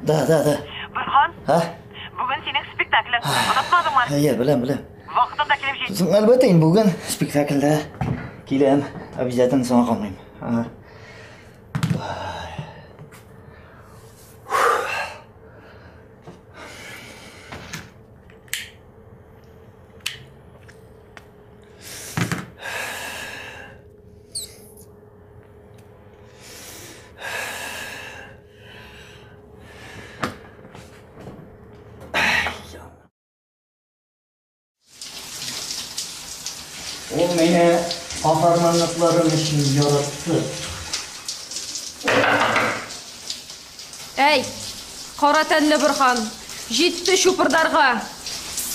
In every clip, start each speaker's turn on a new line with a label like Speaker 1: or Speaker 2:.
Speaker 1: Да, да, да.
Speaker 2: Борһан?
Speaker 1: А?
Speaker 2: Бүген синең спектаклең. Онытмадыңмы?
Speaker 1: Әйе, беләм, беләм.
Speaker 2: Вакытында килеп җит.
Speaker 1: Соң, әлбәттә, инде бүген спектакльдә киләм. Обязательно соңга калмыйм. Ага. Ул мине каһарманлыкларым өчен яратты.
Speaker 3: Әй, кара тәнле Борһан, җитте чупырдарга.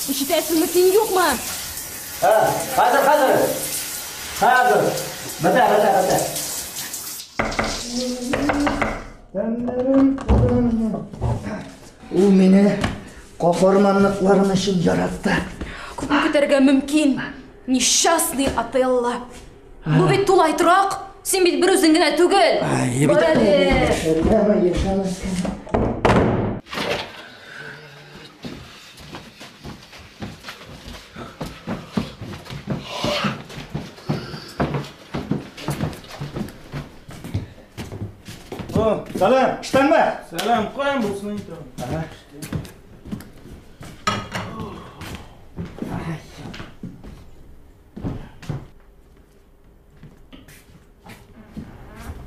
Speaker 3: Ишетәсеңме син, юкмы?
Speaker 1: Ә, хәзер, хәзер. Хәзер. Бетә, бетә, бетә. Ул мине каһарманлыкларым өчен яратты.
Speaker 3: Күпме көтәргә мөмкин? Несчастный Отелло. Бу бит тулай торак. Син бит бер үзең генә түгел.
Speaker 1: Ай,
Speaker 3: Бар әле.
Speaker 1: Яшәргәме, яшәмәскәме? О, сәлам, эштәнме?
Speaker 4: Сәлам, каян булсын инде?
Speaker 1: Ага.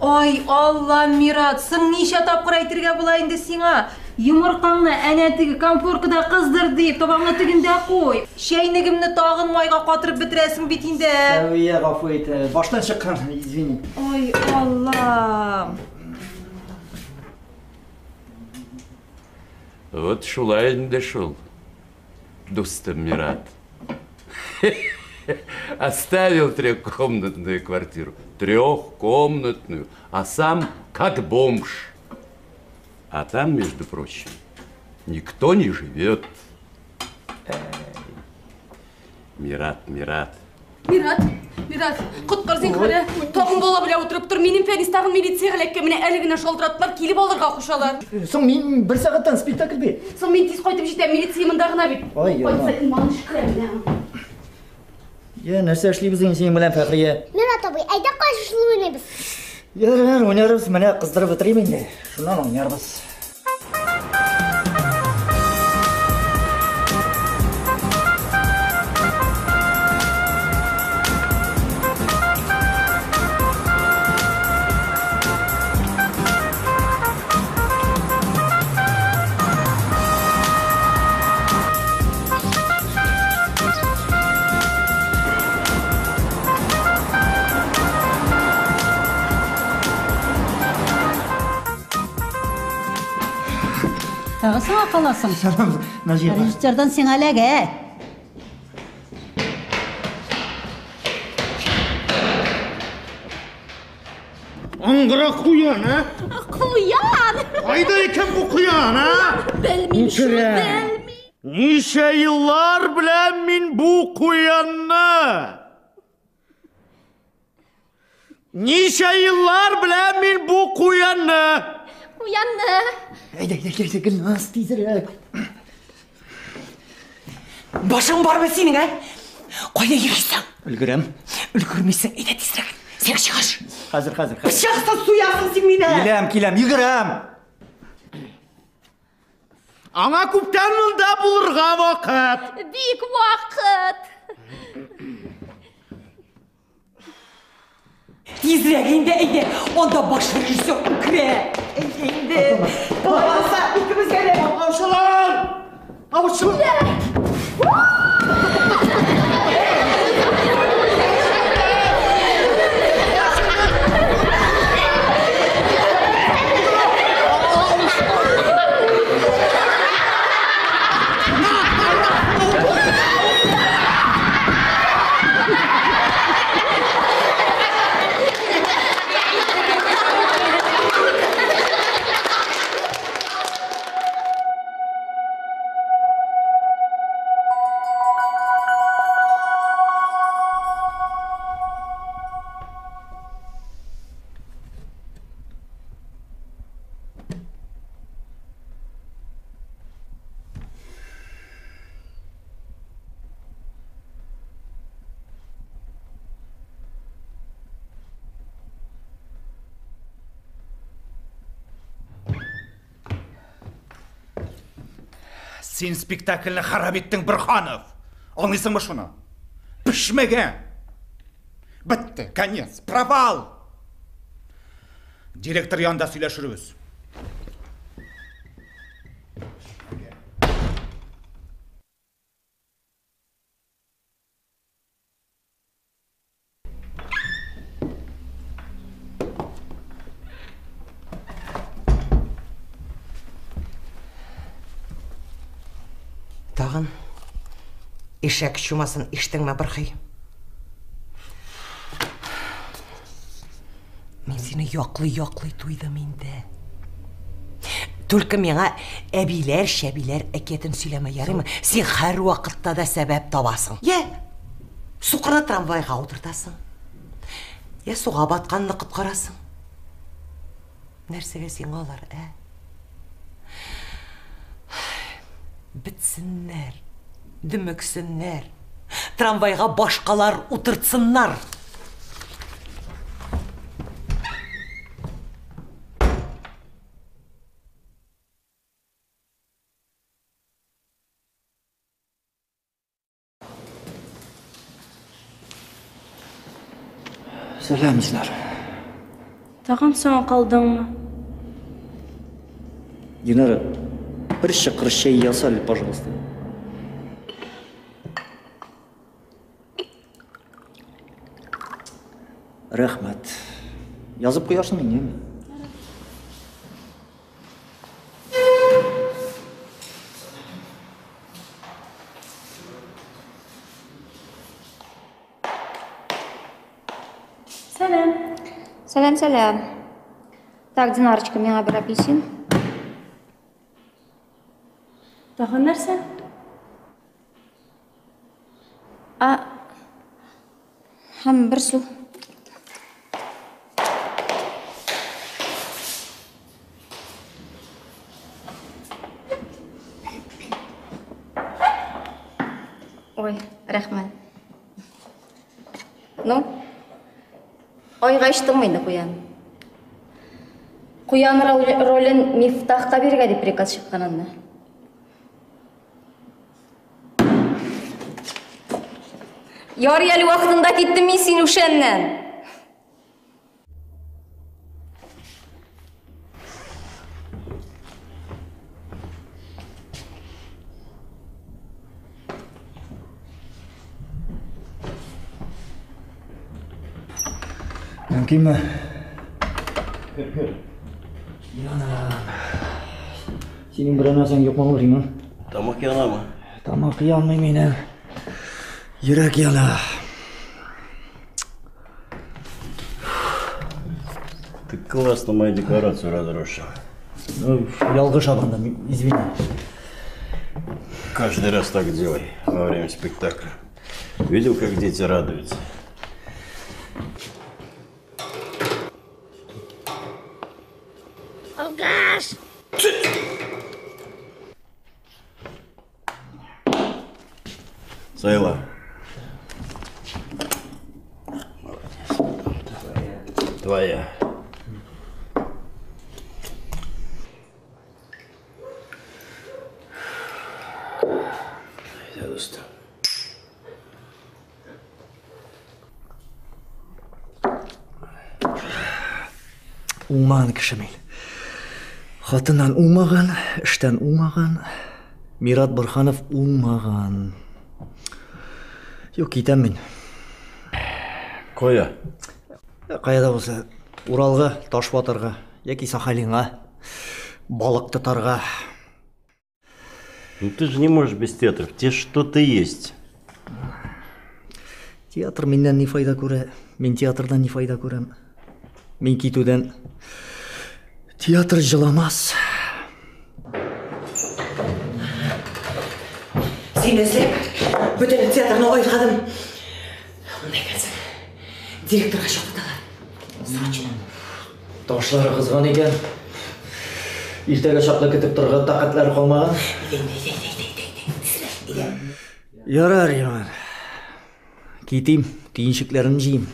Speaker 5: Ай, Алла, Мират, соң ничә тапкыр әйтергә була инде сиңа? Йомыркаңны әнә теге конфоркада кыздыр дип, табаңны тегендә куй. Чәйнегемне тагын майга катырып бетерәсең бит инде.
Speaker 1: Сәвия, гафу ит, баштан чыккан, извини.
Speaker 5: Ай, Аллам.
Speaker 6: Вот шулай инде шул, дустым Мират. Оставил трехкомнатную квартиру. Трехкомнатную. А сам как бомж. А там, между прочим, никто не живет. Эй. Мират, Мират.
Speaker 3: Мират, Мират, коткар зинһар. Тагын бала белән утырып тор. Минем Фәнис тагын милициягә эләккән. Менә әле генә шалтыраттылар, килеп алырга кушалар.
Speaker 1: Соң мин бер сәгатьтән спектакль бит.
Speaker 3: Соң мин тиз кайтып җитәм, милиция монда гына бит.
Speaker 1: Ай,
Speaker 3: Кайтса,
Speaker 1: яма.
Speaker 3: иман шөкер менә.
Speaker 1: Я, нәрсә эшлибез инде синең белән, Фәхрия?
Speaker 7: Мират абый, әйдә кайшышлы уйныйбыз.
Speaker 1: Ярар, уйнарбыз, менә кыздырып бетерим инде. Шуннан уйнарбыз.
Speaker 8: Тагы соңа каласың.
Speaker 1: Сәлам, Наҗия.
Speaker 8: Режиссердан сиңа эләгә.
Speaker 4: Аңгыра куян, а?
Speaker 3: Куян!
Speaker 4: Кайда икән бу куян, а?
Speaker 3: Белмим шул,
Speaker 4: Үтерә.
Speaker 3: белмим.
Speaker 4: Ничә еллар белән мин бу куянны? Ничә еллар белән мин бу куянны?
Speaker 3: Куянны.
Speaker 1: Әйдә, әйдә, әйдә, Гөлназ, тизрәк.
Speaker 9: Башың бармы синең, ә? Кайда йөрисең?
Speaker 1: Өлгерәм.
Speaker 9: Өлгермисең, әйдә тизрәк. Сиңа чыгыш.
Speaker 1: Хәзер, хәзер, хәзер.
Speaker 9: Пычаксыз суясың син мине.
Speaker 1: Киләм, киләм, йөгерәм.
Speaker 4: Аңа күптән монда булырга вакыт.
Speaker 3: Бик вакыт.
Speaker 9: Тизрәк инде, әйдә. Анда баш режиссер үкерә. Әйдә инде. Болай булса, икебезгә дә.
Speaker 4: Аучылар! Аучылар! Син спектакльне харап иттең, Борһанов. Аңлыйсыңмы шуны? Пешмәгән. Бетте, конец, провал. Директор янында сөйләшербез.
Speaker 9: Тагын ишәк чумасын иштеңме, Бырхый? Мин сине яклый-яклый туйдым инде. Только миңа әбиләр, шәбиләр әкиятен сөйләмә, ярыймы? Син һәрвакытта да сәбәп табасың. Йә, сукырны трамвайга утыртасың. Йә, суга батканны коткарасың. Нәрсәгә сиңа алар, ә? Бетсеннәр, дөмексеннәр. Трамвайга башкалар утыртсыннар.
Speaker 1: Сәлам, Динара.
Speaker 3: Тагын соңа калдыңмы?
Speaker 1: Динара, бер чокыр чәй яса әле, пожалуйста. Рәхмәт. Язып куярсың инде, әйеме?
Speaker 3: Сәлам.
Speaker 10: Сәлам, сәлам. Так, Динарочка, миңа бер апельсин.
Speaker 3: Тагын нәрсә?
Speaker 10: А, һәм бер су. Ой, рәхмәт. Ну, айга очтыңмы инде, куян? Куян ролен Мифтахка бирергә дип приказ чыккан анда. Ярый әле вакытында киттем мин син үшәннән.
Speaker 1: Мөмкинме? Кер, кер. Яна. Синең берәр нәрсәң юкмы булыр, Иман?
Speaker 11: Тамак янамы?
Speaker 1: Тамак янмый минем. Йөрәк яна.
Speaker 11: Ты классно мою декорацию разрушил.
Speaker 1: Ну, ялгыш абындым, извини.
Speaker 11: Каждый раз так делай во время спектакля. Видел, как дети радуются?
Speaker 7: Алкаш!
Speaker 11: Сайла. Молодец. Твоя. Әйдә, дустым.
Speaker 1: Уңмаган кеше мин. Хатыннан уңмаган, эштән уңмаган. Мират Борһанов уңмаган. Юк, китәм мин.
Speaker 11: Кая?
Speaker 1: Кая да булса, Уралга, таш ватарга яки Сахалинга балык тотарга.
Speaker 11: Ну ты же не можешь без театра. В тебе что-то есть.
Speaker 1: Театр миннән ни файда күрә? Мин театрдан ни файда күрәм? Мин китүдән театр җыламас.
Speaker 9: Сине эзләп, бөтен театрны айкадым. Монда икәнсең. Директорга чакырталар. Срочно.
Speaker 1: Ташлары кызган икән. Иртәгә чаклы көтеп торырга тәкатьләре калмаган.
Speaker 9: Әйдә инде, әйдә, әйдә, әйдә, әйдә, әйдә, әйдә.
Speaker 1: Ярар, ярар. Китим, төенчекләрен җыйм.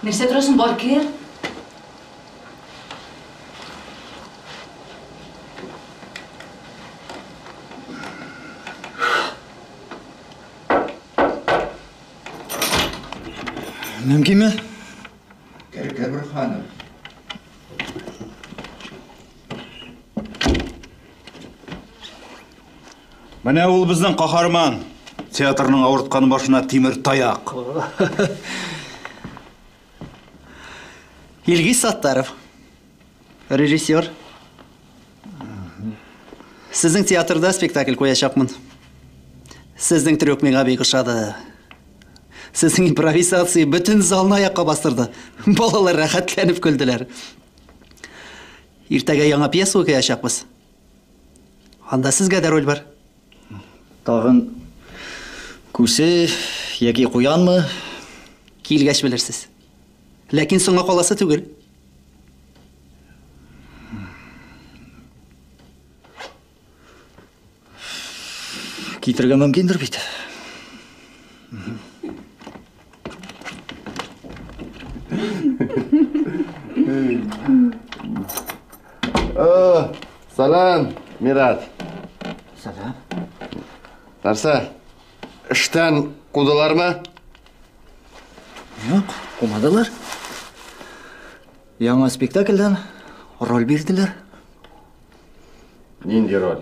Speaker 3: Нәрсә торасың, бар кер.
Speaker 1: Мөмкинме?
Speaker 12: Кер, кер, Борһанов.
Speaker 13: Менә ул безнең каһарман. Театрның авырткан башына тимер таяк.
Speaker 14: Илгиз Саттаров. Режиссер. Сезнең театрда спектакль куячакмын. Сезнең трюк миңа бик ошады. Сезнең импровизация бөтен залны аякка бастырды. Балалар рәхәтләнеп көлделәр. Иртәгә яңа пьеса укыячакбыз. Анда сезгә дә роль бар.
Speaker 1: Тагын күсе яки куянмы?
Speaker 14: Килгәч белерсез. Ләкин соңга каласы түгел.
Speaker 1: Китергә мөмкиндер бит.
Speaker 11: О, сәлам, Мират.
Speaker 1: Сәлам.
Speaker 11: Нәрсә? Эштән кудылармы?
Speaker 1: Юк, кумадылар. Яңа спектакльдән роль бирделәр.
Speaker 11: Нинди роль?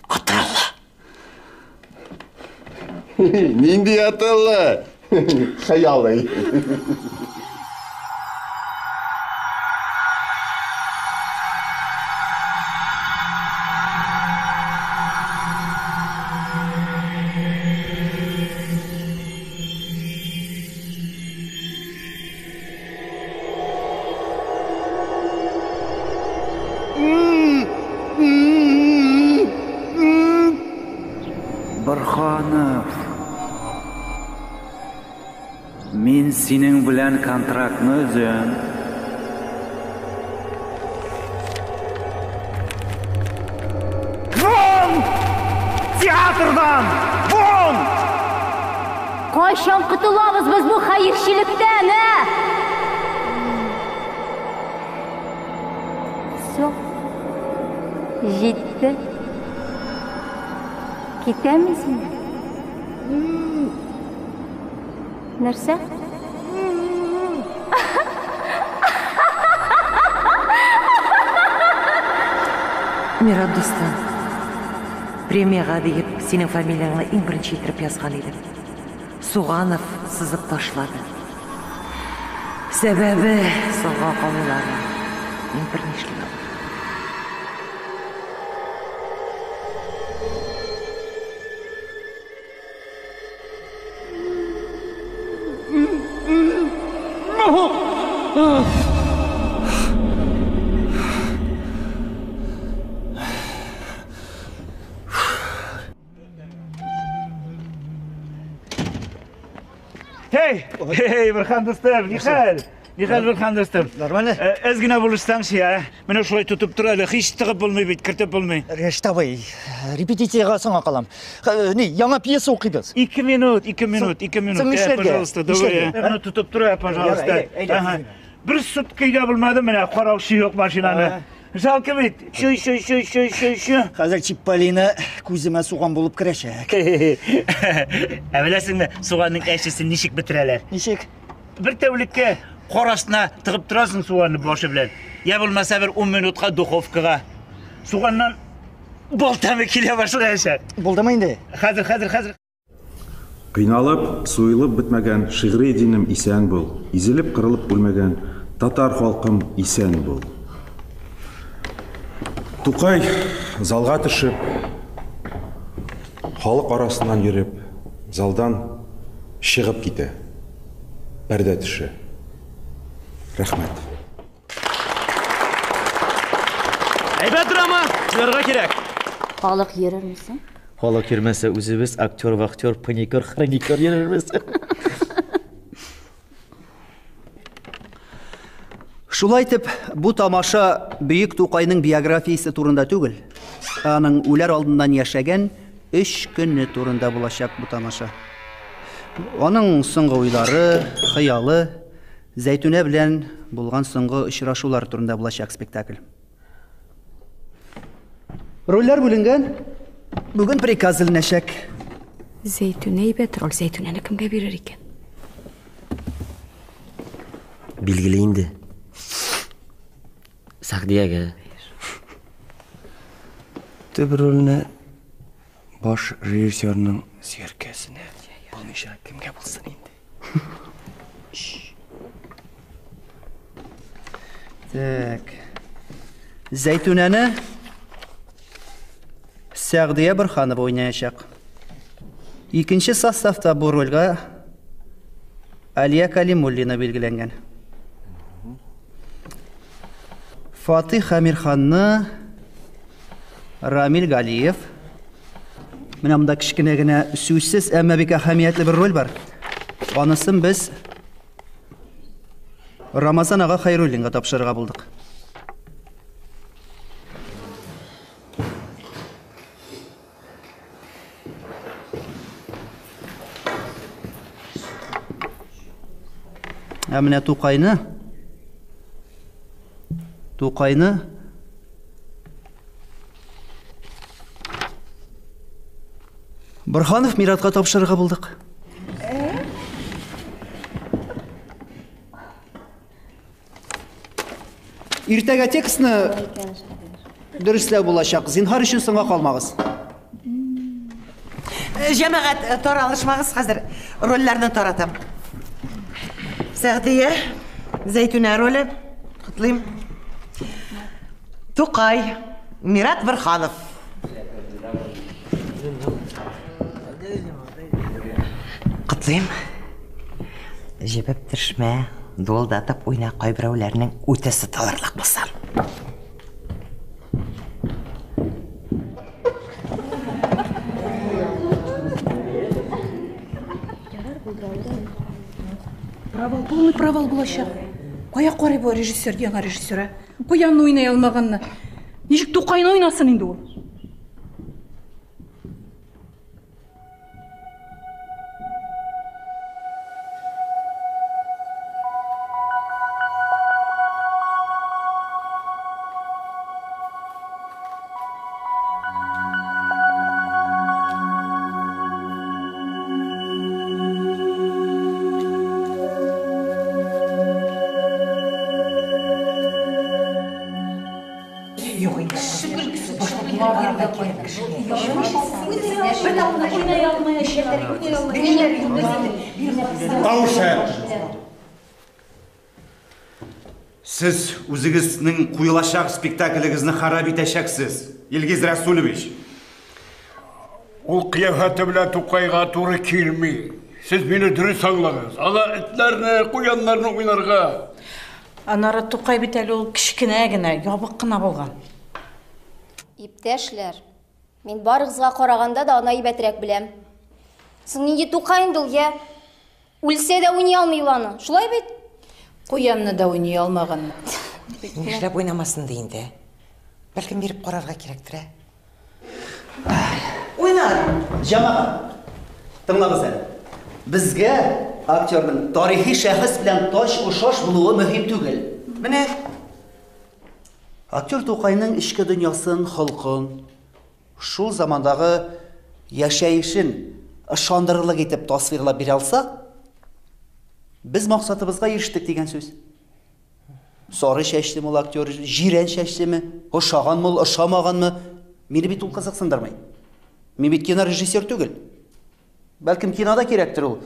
Speaker 1: Отелло.
Speaker 11: Нинди Отелло? Хыялый.
Speaker 15: Борһанов. Мин синең белән контрактны өзәм.
Speaker 4: Вон! Театрдан! Вон!
Speaker 10: Кайчан котылабыз без бу хәерчелектән, ә? Все. Җитте. Китәм мин синнән. Нәрсә?
Speaker 9: Мират дустым, премиягә диеп синең фамилияңне иң беренче иттереп язган идем. Суганов сызып ташлады. Сәбәбе соңга калулары. Мин берни эшли алмыйм.
Speaker 4: Һей, һей, Борһан дустым, нихәл? Нихәл, Борһан дустым?
Speaker 1: Нормально?
Speaker 4: Әз генә булышсаңчы, ә? Менә шулай тотып тор әле, һич тыгып булмый бит, кертеп булмый.
Speaker 1: Рәшит абый, репетициягә соңга калам. Ни, яңа пьеса укыйбыз.
Speaker 4: Ике минут, ике минут, ике минут.
Speaker 1: Соң нишләргә?
Speaker 4: Пожалуйста, давай.
Speaker 1: Нишләргә?
Speaker 4: Моны тотып тор, ә, пожалуйста.
Speaker 1: Ярай, әйдә,
Speaker 4: Ага.
Speaker 1: әйдә.
Speaker 4: Бер сутка өйдә булмады менә, караучы юк машинаны. Жалко бит. Чу, чу, чу, чу, чу, чу.
Speaker 1: Хәзер Чипполино күземә суган булып керәчәк.
Speaker 4: Ә беләсеңме, суганның әчесен ничек бетерәләр?
Speaker 1: Ничек?
Speaker 4: Бер тәүлеккә кар астына тыгып торасың суганны башы белән. Я булмаса бер 10 минутка духовкага. Суганнан бал тәме килә башлаячак.
Speaker 1: Булдымы инде?
Speaker 4: Хәзер, хәзер, хәзер.
Speaker 16: Кыйналып, суелып бетмәгән шигъри динем исән бул, изелеп кырылып үлмәгән татар халкым исән бул. Тукай залга төшеп, халык арасыннан йөреп, залдан чыгып китә. Пәрдә төшә. Рәхмәт.
Speaker 4: Әйбәт драма, куярга кирәк.
Speaker 10: Халык йөрерме соң?
Speaker 1: Халык йөрмәсә, үзебез актер, вахтер, паникер, хроникер йөрербез.
Speaker 14: Шулай итеп, бу тамаша бөек Тукайның биографиясе турында түгел, ә аның үләр алдыннан яшәгән өч көне турында булачак бу тамаша. Аның соңгы уйлары, хыялы, Зәйтүнә белән булган соңгы очрашулар турында булачак спектакль. Рольләр бүленгән. Бүген приказ эленәчәк.
Speaker 3: Зәйтүнә әйбәт роль. Зәйтүнәне кемгә бирер икән?
Speaker 17: Билгеле инде. Сәгъдиягә.
Speaker 18: Төп рольне баш режиссерның сөяркәсенә булмыйча кемгә булсын инде.
Speaker 14: Так. Зәйтүнәне Сәгъдия Борһанова уйнаячак. Икенче составта бу рольгә Алия Калимуллина билгеләнгән. Фатих Әмирханны Рамил Галиев. Менә монда кечкенә генә сүзсез, әмма бик әһәмиятле бер роль бар. Анысын без Рамазан ага Хәйруллинга тапшырырга булдык. Ә менә Тукайны Тукайны Борһанов Миратка тапшырырга булдык. Иртәгә текстны дөресләү булачак. Зинһар өчен соңга калмагыз.
Speaker 9: Җәмәгать, таралышмагыз хәзер. Рольләрне таратам. Сәгъдия, Зәйтүнә роле. Котлыйм. Тукай, Мират Борһанов. Котлыйм. Җебеп төшмә, дуылдатып уйна кайберәүләрнең үте сытылырлык булсын.
Speaker 3: Провал, полный провал булачак. Кая карый бу режиссер, яңа режиссер, ә? Куянны уйный алмаганны. Ничек Тукайны уйнасын инде ул?
Speaker 9: Юк инде.
Speaker 13: Тавышы! Сез үзегезнең куелачак спектаклегезне харап итәчәксез, Илгиз Рәсүлович.
Speaker 19: Ул кыяфәте белән Тукайга туры килми. Сез мине дөрес аңлагыз. Ана этләрне, куяннарны уйнарга.
Speaker 20: Аннары Тукай бит әле ул кечкенә генә, ябык кына булган.
Speaker 10: Иптәшләр, мин барыгызга караганда да аны әйбәтрәк беләм. Соң нинди Тукай инде ул, я? Үлсә дә уйный алмый ул аны. Шулай бит?
Speaker 20: Куянны да уйный алмаган.
Speaker 9: Нишләп уйнамасын ди инде? Бәлкем биреп карарга кирәктер, ә? Уйнар!
Speaker 14: Җәмәгать, тыңлагыз әле. Безгә актерның тарихи шәхес белән тач ошаш булуы мөһим түгел. Менә актер Тукайның эчке дөньясын, холкын, шул замандагы яшәешен ышандырырлык итеп тасвирлап бирә алса, без максатыбызга ирештек дигән сүз. Сары чәчлеме ул актер, җирән чәчлеме, ошаганмы ул, ошамаганмы, мине бит ул кызыксындырмый. Мин бит кинорежиссер түгел. Бәлкем кинода кирәктер ул.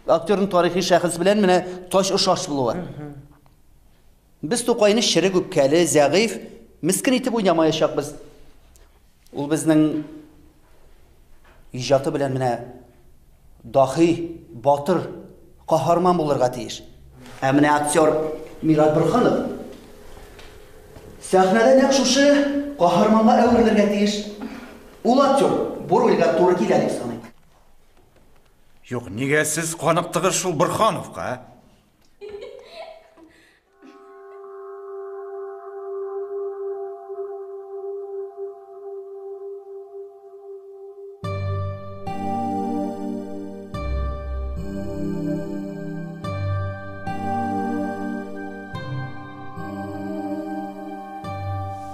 Speaker 14: Актерның тарихи шәхес белән менә тач ошаш булуы. Без Тукайны черек үпкәле, зәгыйфь, мескен итеп уйнамаячакбыз. Ул безнең иҗаты белән менә дахи, батыр, каһарман булырга тиеш. Ә менә актер Мират Борһанов сәхнәдә нәкъ шушы каһарманга әверелергә тиеш. Ул актер бу рольгә туры килә дип саныйм.
Speaker 13: Юк, нигә сез каныктыгыз шул Борһановка, ә?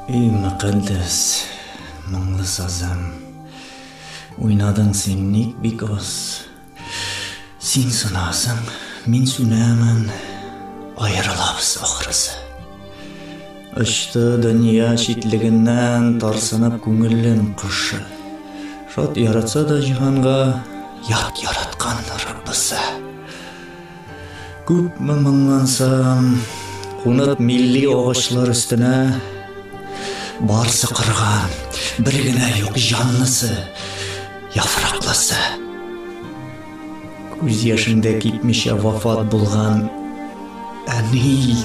Speaker 1: И мөкаддәс, моңлы сазым, Уйнадың син ник бик аз? Син сынасың, мин сүнәмен, Аерылабыз ахрысы. Очты дөнья читлегеннән Тарсынып күңелем кошы. Шат яратса да җиһанга, Ят яраткан Раббысы. Күпме моңлансам, кунып милли агачлар өстенә, барсы кырган, бер генә юк җанлысы, яфраклысы. Күз яшендә кипмичә вафат булган әни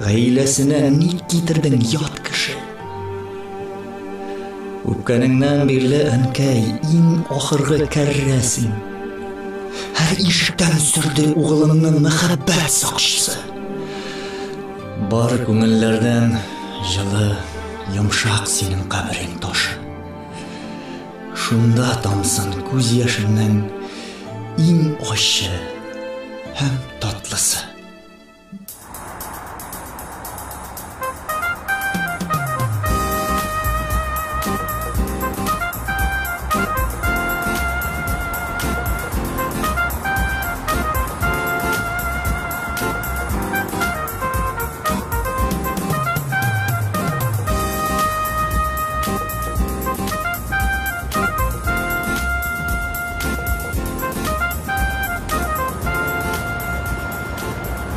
Speaker 1: гаиләсенә ник китердең ят кеше? Үпкәнеңнән бирле, әнкәй, иң ахыргы кәррә син. Һәр ишектән сөрде угылыңны мәхәббәт сакчысы. Бар күңелләрдән җылы, йомшак синең каберең ташы. Шунда тамсын күз яшеңнең иң ачы һәм татлысы.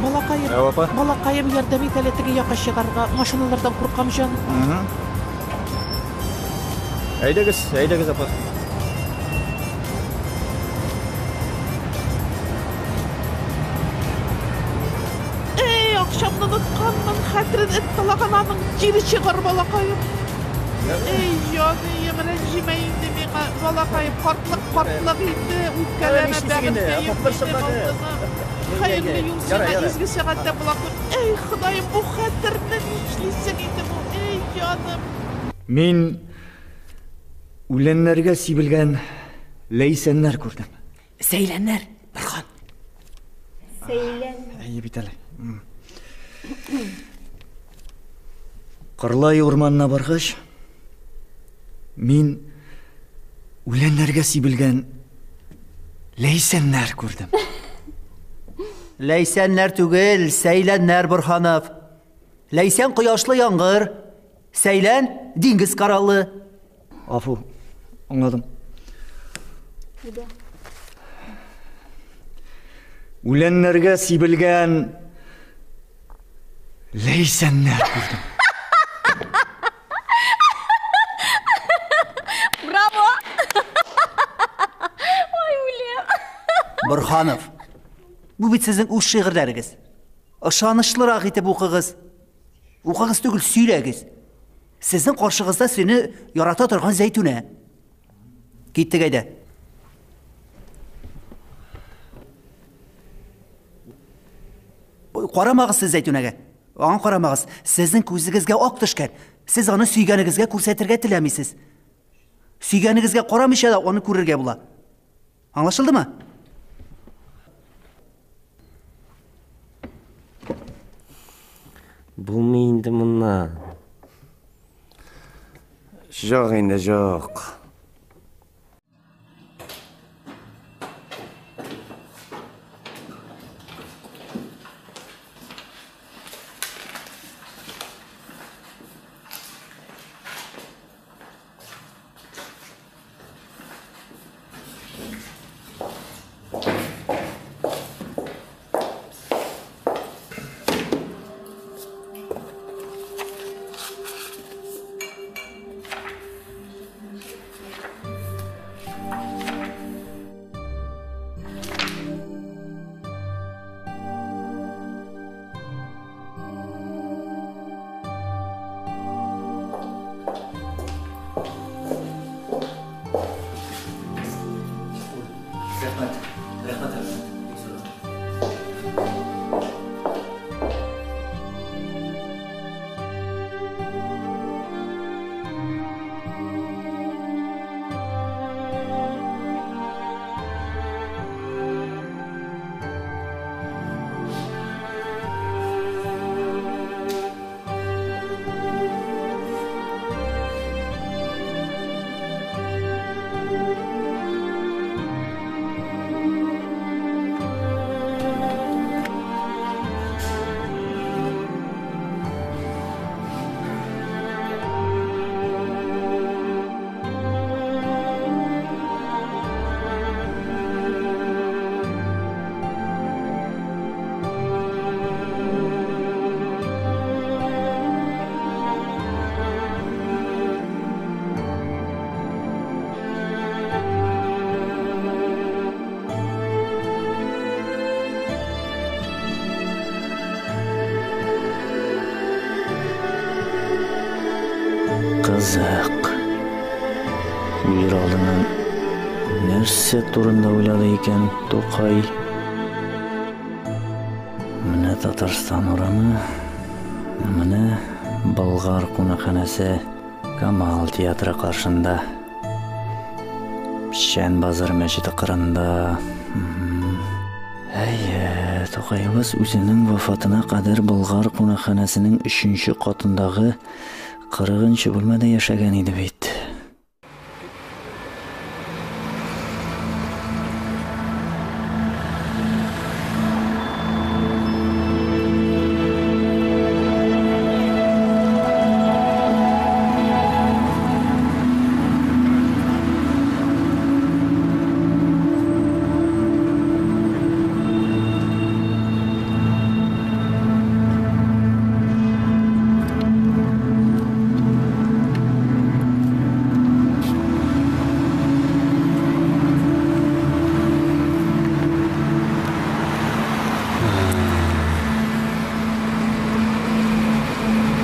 Speaker 21: Балакаем,
Speaker 13: Ә, апа?
Speaker 21: балакаем, ярдәм ит әле теге якка чыгарга. Машиналардан куркам, җаным.
Speaker 13: Әйдәгез, әйдәгез, апа.
Speaker 21: Эй, акчамны онытканмын, хәтерен эт талаган аның җире чыгар, балакаем. Эй, җаныем, рәнҗемә инде миңа, балакаем, картлык, картлык инде, үпкәләмә,
Speaker 13: Нишлисең инде,
Speaker 21: бәгырькәем,
Speaker 13: апа,
Speaker 21: минем алтыным. Хәерле юл
Speaker 13: Ярай,
Speaker 21: сиңа,
Speaker 13: ярай.
Speaker 21: изге сәгатьтә була күр. Эй, Ходаем, бу хәтерне нишлисең инде бу, эй, җаным.
Speaker 1: Мин үләннәргә сибелгән ләйсәннәр күрдем.
Speaker 9: Сәйләннәр, Борхан.
Speaker 10: Сәйлән.
Speaker 1: Әйе бит әле. Кырлай урманына баргач, мин үләннәргә сибелгән ләйсәннәр күрдем.
Speaker 14: Ләйсәннәр түгел, сәйләннәр, Борһанов. Ләйсән кояшлы яңгыр, сәйлән диңгез кораллы.
Speaker 1: Афу, аңладым. Үләннәргә сибелгән ләйсәннәр күрдем.
Speaker 10: Браво! Ой, үләм.
Speaker 14: Борһанов, бу бит сезнең үз шигырьләрегез. Ышанычлырак итеп укыгыз. Укыгыз түгел, сөйләгез. Сезнең каршыгызда сине ярата торган Зәйтүнә. Киттек әйдә. Карамагыз сез Зәйтүнәгә. Аңа карамагыз. Сезнең күзегезгә ак төшкән. Сез аны сөйгәнегезгә күрсәтергә теләмисез. Сөйгәнегезгә карамыйча да аны күрергә була. Аңлашылдымы?
Speaker 17: Булмый инде моннан.
Speaker 18: Юк инде, юк.
Speaker 1: Кызык. Үлер алдыннан нәрсә турында уйлады икән Тукай? Менә Татарстан урамы, менә Болгар кунакханәсе Камал театры каршында. Печән базар мәчете кырында. Әйе, Тукаебыз үзенең вафатына кадәр Болгар кунакханәсенең өченче катындагы 40 нчы бүлмәдә яшәгән иде бит.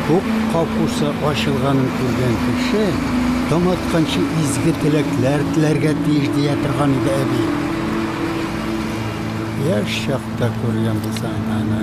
Speaker 2: Күк капусы ачылганын күргән кеше таң атканчы изге теләкләр теләргә тиеш дия торган иде әби. Яшь чакта күргән булсаң аны.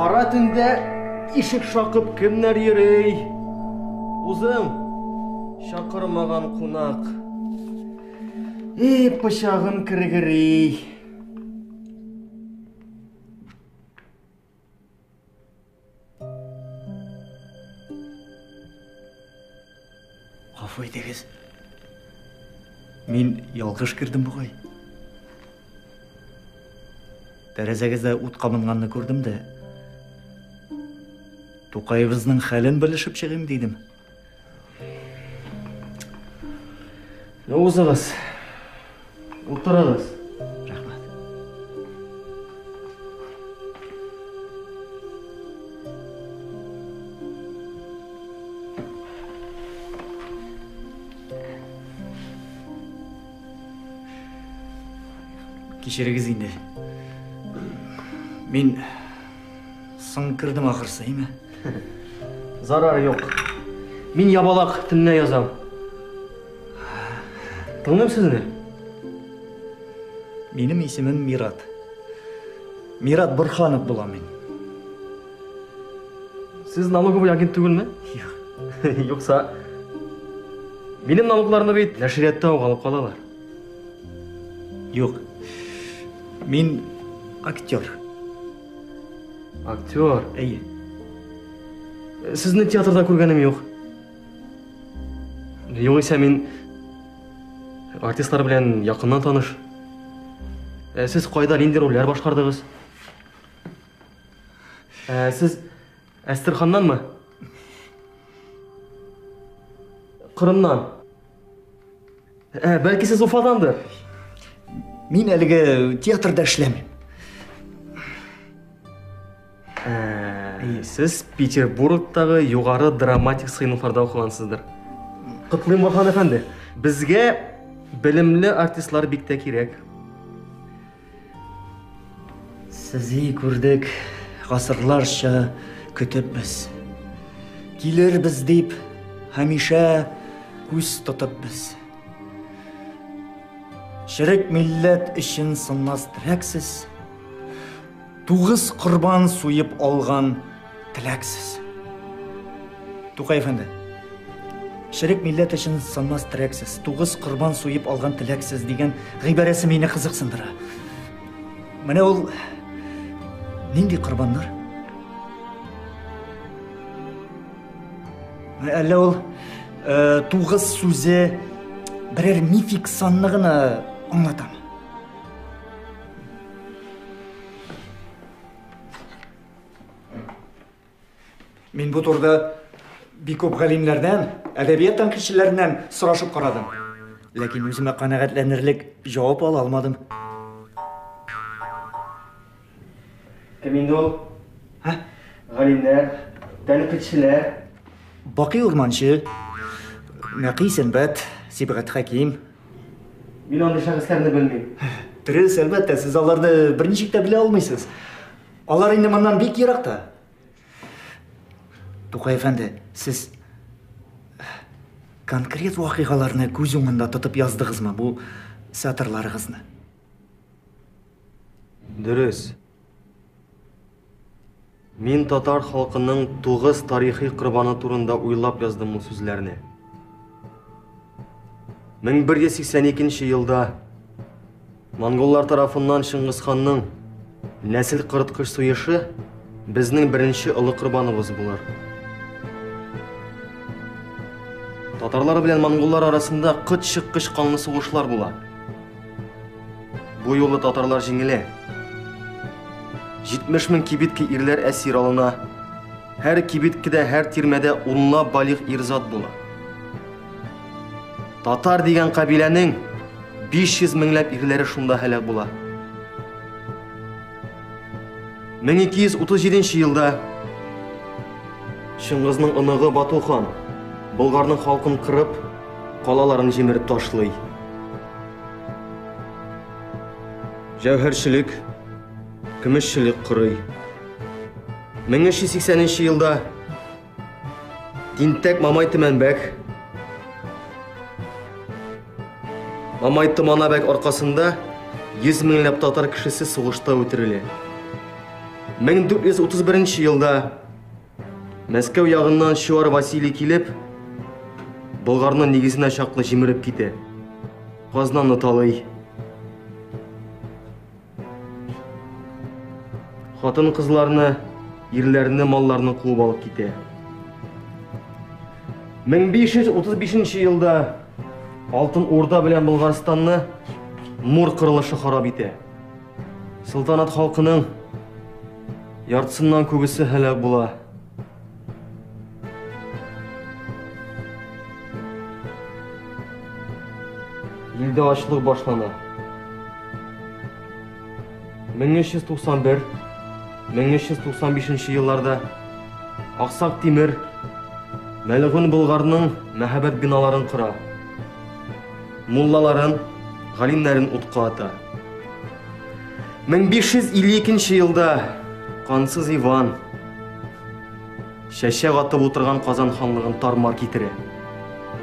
Speaker 22: Кара төндә ишек шакып кемнәр йөри? Узым, чакырмаган кунак. И, пычагым кергери.
Speaker 1: Гафу итегез. Мин ялгыш кердем бугай. Тәрәзәгездә ут кабынганны күрдем дә, Тукаебызның хәлен белешеп чыгыйм дидем.
Speaker 22: Узыгыз. Утырыгыз.
Speaker 1: Рәхмәт. Кичерегез инде. Мин соң кердем ахырсы, әйме?
Speaker 22: Зарар юк. Мин ябалак төнлә язам. Тыңлыйм сезне.
Speaker 1: Минем исемем Мират. Мират Борханов булам мин.
Speaker 22: Сез налоговый агент түгелме?
Speaker 1: Юк.
Speaker 22: Юкса, минем налогларны бит нәшриятта ук алып калалар.
Speaker 14: Юк. Мин актер.
Speaker 22: Актер?
Speaker 14: Әйе.
Speaker 22: Сезне театрда күргәнем юк. Югыйсә мин артистлар белән якыннан таныш. Ә сез кайда нинди рольләр башкардыгыз? Ә сез Әстерханнанмы? Кырымнан. Ә, бәлки сез Уфадандыр?
Speaker 14: Мин әлеге театрда эшләмим.
Speaker 22: Ә, сез Петербургтагы югары драматик сыйныфларда укыгансыздыр. Котлыйм, Борһан әфәнде. Безгә белемле артистлар бик тә кирәк.
Speaker 1: Сези күрдек, гасырларча көтеп без. Килербез дип, һәмишә күз тотып без. Черек милләт өчен сынмас терәксез, Тугыз корбан суеп алган теләксез. Тукай әфәнде, черек милләт өчен сынмас терәксез, тугыз корбан суеп алган теләксез дигән гыйбарәсе мине кызыксындыра. Менә ул нинди корбаннар? Әллә ул э, тугыз сүзе берәр мифик санны гына аңлатамы? Мин бу турыда бик күп галимнәрдән, әдәбият тәнкыйтьчеләреннән сорашып карадым. Ләкин үземә канәгатьләнерлек җавап ала алмадым.
Speaker 22: Кем инде ул? Һә? Галимнәр, тәнкыйтьчеләр.
Speaker 14: Бакый Урманчы, Нәкый Сәнбәт, Сибгат Хәким.
Speaker 22: Мин андый шәхесләрне белмим.
Speaker 14: Дөрес, әлбәттә, сез аларны берничек тә белә алмыйсыз. Алар инде моннан бик еракта. Тукай әфәнде, сез конкрет вакыйгаларны күз уңында тотып яздыгызмы бу сатырларыгызны?
Speaker 22: Дөрес. Мин татар халкының тугыз тарихи корбаны турында уйлап яздым ул сүзләрне. 1182 елда монголлар тарафыннан Чыңгызханның нәсел корыткыч суешы безнең беренче олы корбаныбыз булыр. Татарлар белән монголлар арасында кыт чыккыч канлы сугышлар була. Бу юлы татарлар җиңелә. 70 мең кибитке ирләр әсир алына. Һәр кибиткедә, һәр тирмәдә унлап балигъ ир-зат була. Татар дигән кабиләнең 500 меңләп ирләре шунда һәлак була. 1237 елда Чыңгызның оныгы Бату хан Болгарның халкын кырып, калаларын җимереп ташлый. Җәүһәрчелек, көмешчелек корый. 1380 елда Тинтәк Мамай Төмәнбәк Мамай Томанабәк аркасында 100 меңләп татар кешесе сугышта үтерелә. 1431 елда Мәскәү ягыннан Чуар Василий килеп, Болгарны нигезенә чаклы җимереп китә. Казнаны талый. Хатын-кызларны, ирләрне, малларны куып алып китә. 1535 елда Алтын Урда белән Болгарстанны Мур кырылышы харап итә. Солтанат халкының яртысыннан күбесе һәлак була. Илдә ачлык башлана. 1391 1395 елларда Аксак Тимер Мәлгун Болгарның мәһабәт биналарын кора. Муллаларын, галимнәрен утка ата. 1552 елда Кансыз Иван чәчәк атып утырган Казан ханлыгын тармар китерә.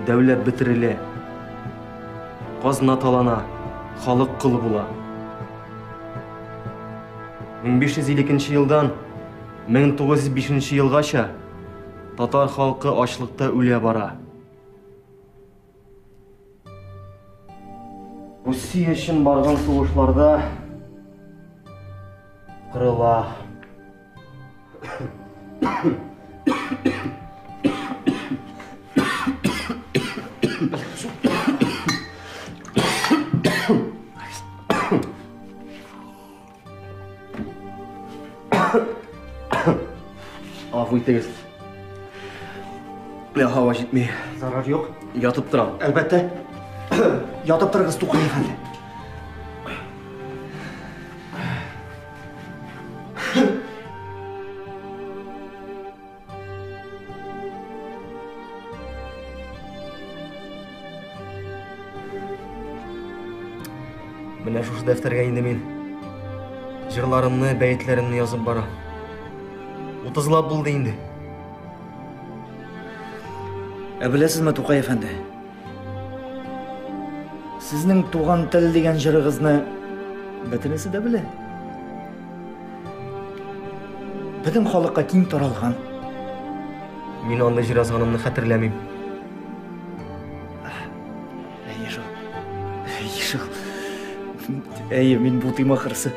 Speaker 22: Дәүләт бетерелә. Казна талана, халык колы була. 1552 елдан 1905 елгача Татар халкы ачлыкта үлә бара. Русия өчен барган сугышларда кырыла. Гафу итегез. Менә һава җитми.
Speaker 1: Зарар юк.
Speaker 22: Ятып торам.
Speaker 1: Әлбәттә. Ятып торыгыз, Тукай әфәнде.
Speaker 22: Менә шушы дәфтәргә инде мин җырларымны, бәетләремне язып барам. Утызлап булды инде.
Speaker 1: Ә беләсезме, Тукай әфәнде? Сезнең Туган тел дигән җырыгызны бөтенесе дә белә. Бөтен халыкка киң таралган.
Speaker 22: Мин андый җыр язганымны хәтерләмим.
Speaker 1: Әйе шул. Әйе шул. Әйе, мин бутыйм ахрысы.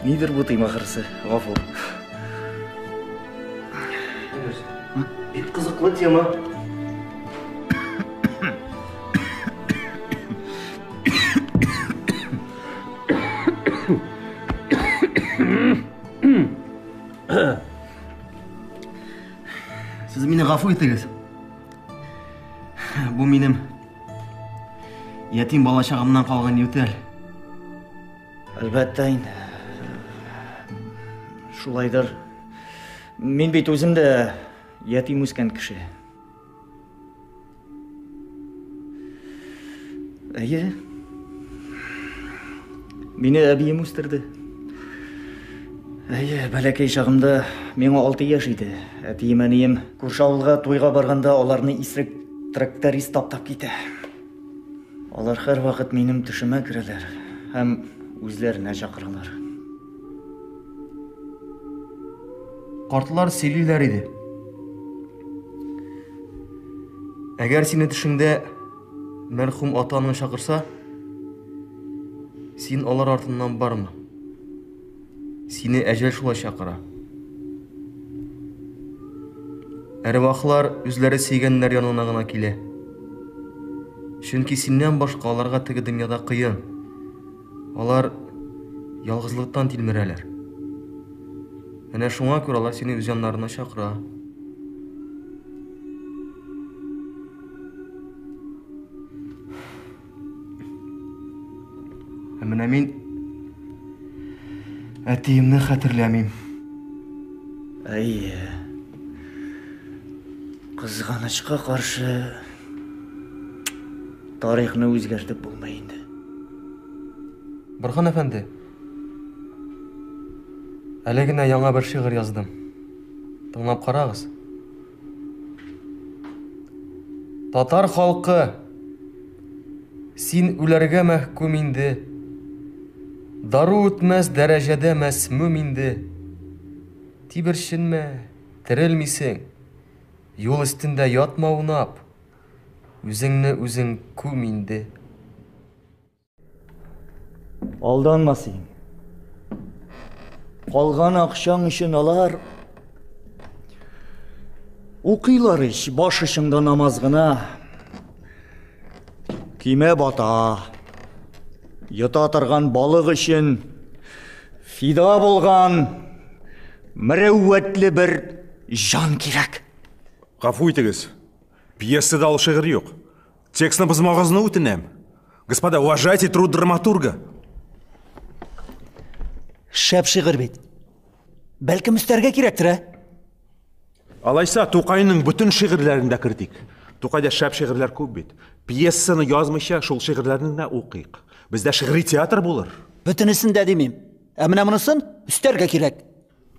Speaker 1: Нидер бутыйм ахрысы. Гафу.
Speaker 22: Бик кызыклы тема. Сез мине гафу итегез. Бу минем ятим балачагымнан калган ютәл.
Speaker 1: Әлбәттә инде. Шулайдыр. Мин бит үзем дә ятим үскән кеше. Әйе. Мине әбием үстерде. Әйе, бәләкәй чагымда миңа 6 яшь иде. Әтием, әнием күрше авылга туйга барганда аларны исерек тракторист таптап китә. Алар һәрвакыт минем төшемә керәләр һәм үзләренә чакыралар.
Speaker 22: Картлар сөйлиләр иде. Әгәр сине төшеңдә мәрхүм ата-анаң чакырса, син алар артыннан барма. Сине әҗәл шулай чакыра. Әрвахлар үзләре сөйгәннәр янына гына килә. Чөнки синнән башка аларга теге дөньяда кыен. Алар ялгызлыктан тилмерәләр. Әнә шуңа күрә алар сине үз яннарына чакыра. Ә менә мин әтиемне хәтерләмим.
Speaker 1: Әйе. Кызганычка каршы тарихны үзгәртеп булмый инде.
Speaker 22: Борһан әфәнде, әле генә яңа бер шигырь яздым. Тыңлап карагыз. Татар халкы, син үләргә мәхкүм инде. Дару үтмәс дәрәҗәдә мәсмүм инде. Тиберченмә, терелмисең. Юл өстендә ятма аунап. Үзеңне үзең күм инде.
Speaker 1: Алданма син. Калган акчаң өчен алар укыйлар ич, баш очыңда намаз гына. Көймә бата. Йота торган балык өчен фида булган мөрәүвәтле бер җан кирәк.
Speaker 16: Гафу итегез. Пьесада ул шигырь юк. Текстны бозмагызны үтенәм. Господа, уважайте труд драматурга.
Speaker 14: Шәп шигырь бит. Бәлкем өстәргә кирәктер, ә?
Speaker 16: Алайса, Тукайның бөтен шигырьләрен дә кертик. Тукайда шәп шигырьләр күп бит. Пьесаны язмыйча, шул шигырьләрне генә укыйк. Бездә шигъри театр булыр.
Speaker 14: Бөтенесен дә димим. Ә менә монысын өстәргә кирәк.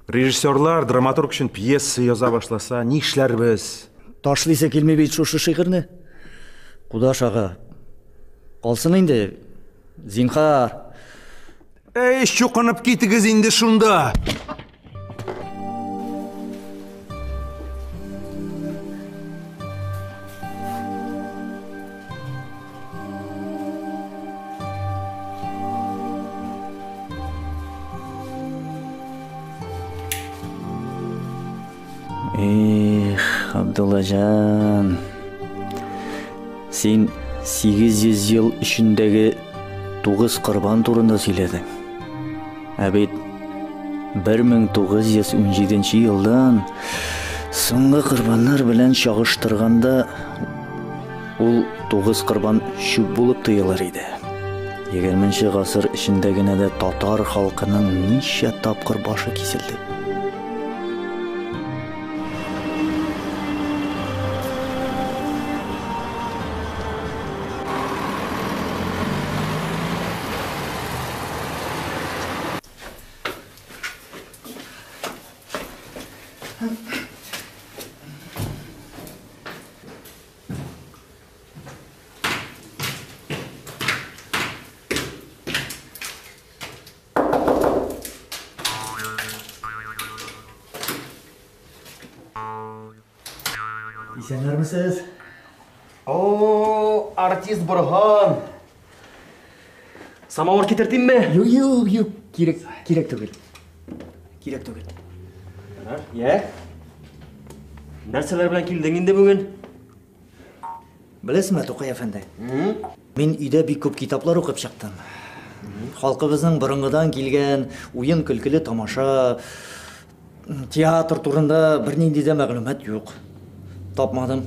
Speaker 16: Режиссерлар драматург өчен пьеса яза башласа, нишләрбез?
Speaker 1: Ташлыйсы килми бит шушы шигырьне. Кудаш ага, калсын инде, зинһар.
Speaker 16: Әй, чукынып китегез инде шунда!
Speaker 1: Эх, Абдуллаҗан. Син 800 ел эчендәге тугыз корбан турында сөйләдең. Ә бит 1917 елдан соңгы корбаннар белән чагыштырганда ул тугыз корбан чүп булып тоелыр иде. 20 гасыр эчендә генә дә татар халкының ничә тапкыр башы киселде. Исәннәрмесез?
Speaker 22: О, артист Борһан! Самавыр китертимме?
Speaker 1: Юк, юк, юк, кирәк, кирәк түгел. Кирәк түгел.
Speaker 22: Ярар, йә. Нәрсәләр белән килдең инде бүген?
Speaker 1: Беләсеңме, Тукай әфәнде? Мин өйдә бик күп китаплар укып чыктым. Халкыбызның борынгыдан килгән уен-көлкеле тамаша, театр турында бернинди дә мәгълүмат юк. Тапмадым.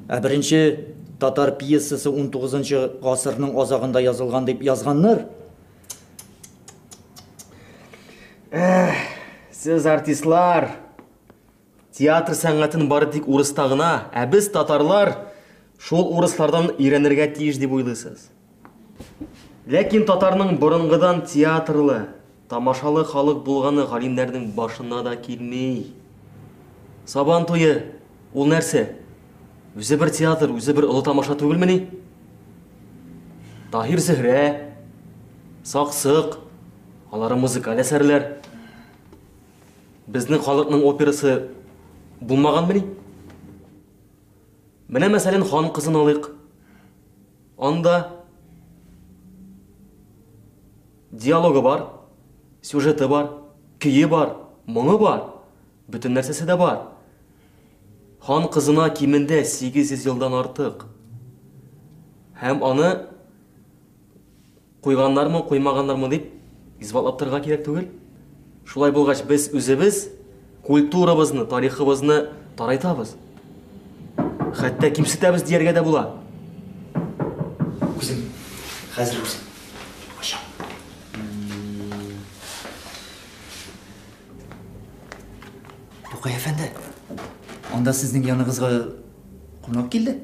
Speaker 1: Ә беренче татар пьесасы 19 гасырның азагында язылган дип язганнар.
Speaker 22: Эх, сез артистлар, театр сәнгатен бары тик урыста гына, ә без татарлар шул урыслардан өйрәнергә тиеш дип уйлыйсыз. Ләкин татарның борынгыдан театрлы, тамашалы халык булганы галимнәрнең башына да килми. Сабан туе ул нәрсә? Үзе бер театр, үзе бер олы тамаша түгелмени? Таһир Зөһрә, Саксык, алары музыкаль әсәрләр. Безнең халыкның операсы булмаганмыни? Менә мәсәлән хан кызын алыйк. Анда диалогы бар, сюжеты бар, көе бар, моңы бар, бөтен нәрсәсе дә бар. Хан кызына кимендә 800 елдан артык. Һәм аны куйганнармы, куймаганнармы дип исбатлап торырга кирәк түгел. Шулай булгач, без үзебез культурабызны, тарихыбызны тарайтабыз. Хәтта кимсетәбез дияргә дә була.
Speaker 1: Үзем, хәзер үзем. Ачам. Тукай әфәнде, анда сезнең яныгызга кунак килде.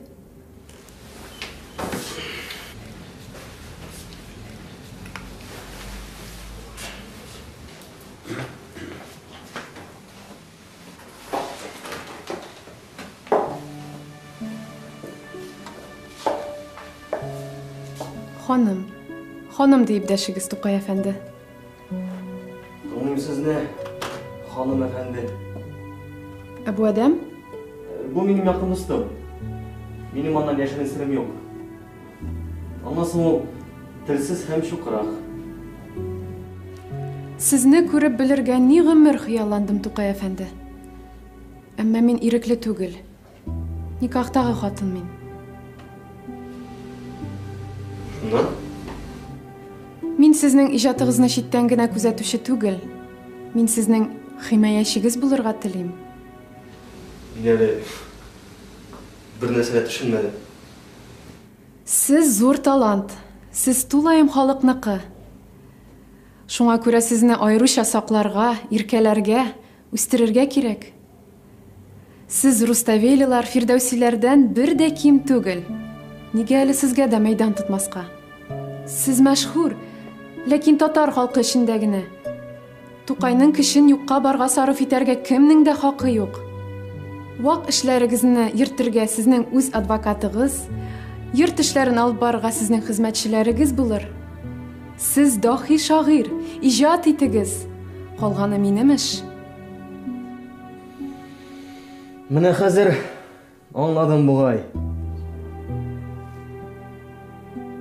Speaker 5: Ханым, ханым диеп дәшегез, Тукай әфәнде.
Speaker 22: Тыңлыйм сезне, ханым әфәнде.
Speaker 5: Ә бу адәм?
Speaker 22: Бу минем якын дустым. Минем аннан яшерен серем юк. Аннан соң ул телсез һәм чукрак.
Speaker 5: Сезне күреп белергә ни гомер хыялландым, Тукай әфәнде. Әмма мин ирекле түгел. Никахтагы хатын мин.
Speaker 22: Шуннан?
Speaker 5: Мин сезнең иҗатыгызны читтән генә күзәтүче түгел. Мин сезнең химаячегез булырга телим.
Speaker 22: Мин әле бер нәрсә дә төшенмәдем.
Speaker 5: Сез зур талант. Сез тулаем халыкныкы. Шуңа күрә сезне аеруча сакларга, иркәләргә, үстерергә кирәк. Сез Руставелилар, Фирдәүсиләрдән бер дә ким түгел. Нигә әле сезгә дә мәйдан тотмаска? Сез мәшһүр, ләкин татар халкы эчендә генә. Тукайның көчен юкка барга сарыф итәргә кемнең дә хакы юк. Вак эшләрегезне йөртергә сезнең үз адвокатыгыз, йорт эшләрен алып барырга сезнең хезмәтчеләрегез булыр. Сез дахи шагыйрь, иҗат итегез. Калганы минем эш.
Speaker 22: Менә хәзер аңладым бугай.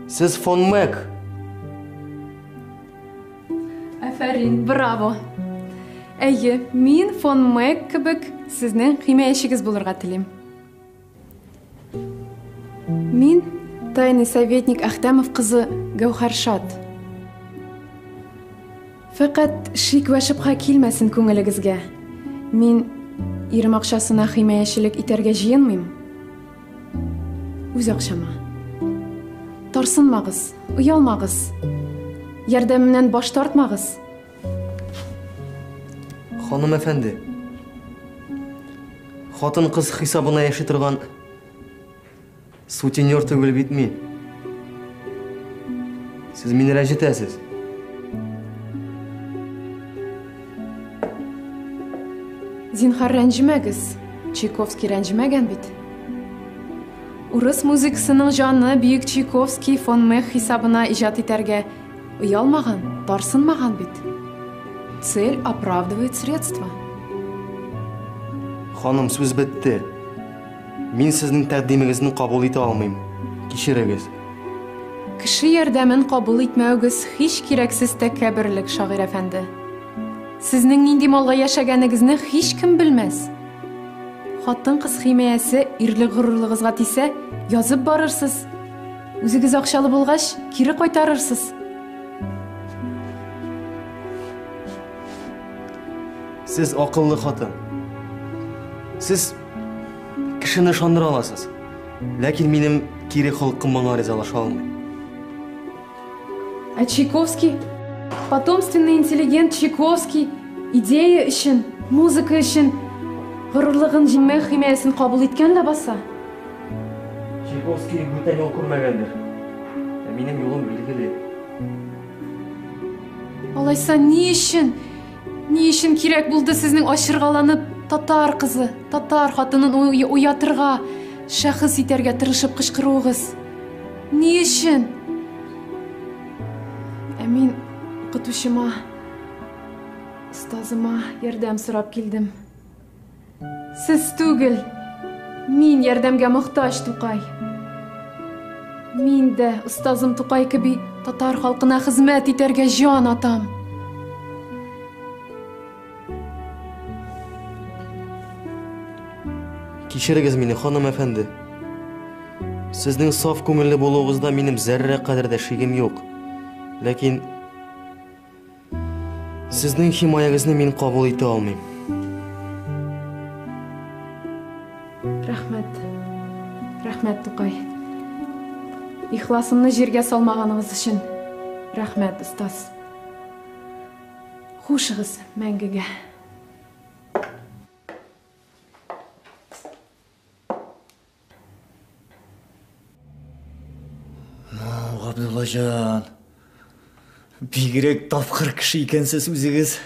Speaker 22: Сез фон Мэг.
Speaker 5: Афәрин, браво. Әйе, мин фон Мэг кебек сезнең химаячегез булырга телим. Мин тайный советник Әхтәмов кызы Гәүһәршат. Фәкать шик вә шөбһә килмәсен күңелегезгә. Мин ирем акчасына химаячелек итәргә җыенмыйм. Үз акчама. Тарсынмагыз, оялмагыз. Ярдәмемнән баш тартмагыз.
Speaker 22: Ханым әфәнде, хатын-кыз хисабына яши торган сутенер түгел бит мин. Сез мине рәнҗетәсез.
Speaker 5: Зинһар рәнҗемәгез. Чайковский рәнҗемәгән бит. Урыс музыкасының җаны бөек Чайковский фон Мех хисабына иҗат итәргә оялмаган, тарсынмаган бит. Цель оправдывает средства.
Speaker 22: Ханым, сүз бетте. Мин сезнең тәкъдимегезне кабул итә алмыйм. Кичерегез.
Speaker 5: Кеше ярдәмен кабул итмәвегез һич кирәксез тәкәбберлек, шагыйрь әфәнде. Сезнең нинди малга яшәгәнегезне һичкем белмәс. Хатын-кыз химаясе ирлек горурлыгызга тисә, язып барырсыз. Үзегез акчалы булгач, кире кайтарырсыз.
Speaker 22: Сез акыллы хатын. Сез кешене ышандыра аласыз. Ләкин минем кире холкым моңа ризалаша алмый.
Speaker 5: Ә Чайковский, потомственный интеллигент Чайковский, идея өчен, музыка өчен горурлыгын җиңмәү химиясен кабул иткән ләбаса.
Speaker 22: Чайковский бүтән юл күрмәгәндер. Ә минем юлым билгеле.
Speaker 5: Алайса ни өчен? Ни өчен кирәк булды сезнең ачыргаланып татар кызы, татар хатынын уятырга, шәхес итәргә тырышып кычкыруыгыз? Ни өчен? Ә мин укытучыма, остазыма ярдәм сорап килдем. Сез түгел, мин ярдәмгә мохтаҗ, Тукай. Мин дә, остазым Тукай кеби, татар халкына хезмәт итәргә җан атам.
Speaker 22: Кичерегез мине, ханым әфәнде. Сезнең саф күңелле булуыгызда минем зәррә кадәр дә шигем юк. Ләкин Сезнең химаягызны мин кабул итә алмыйм.
Speaker 5: Рәхмәт. Рәхмәт, Тукай. Ихласымны җиргә салмаганыгыз өчен. Рәхмәт, остаз. Хушыгыз мәңгегә.
Speaker 1: Ну, Габдуллаҗан, бигрәк тапкыр кеше икәнсез үзегез.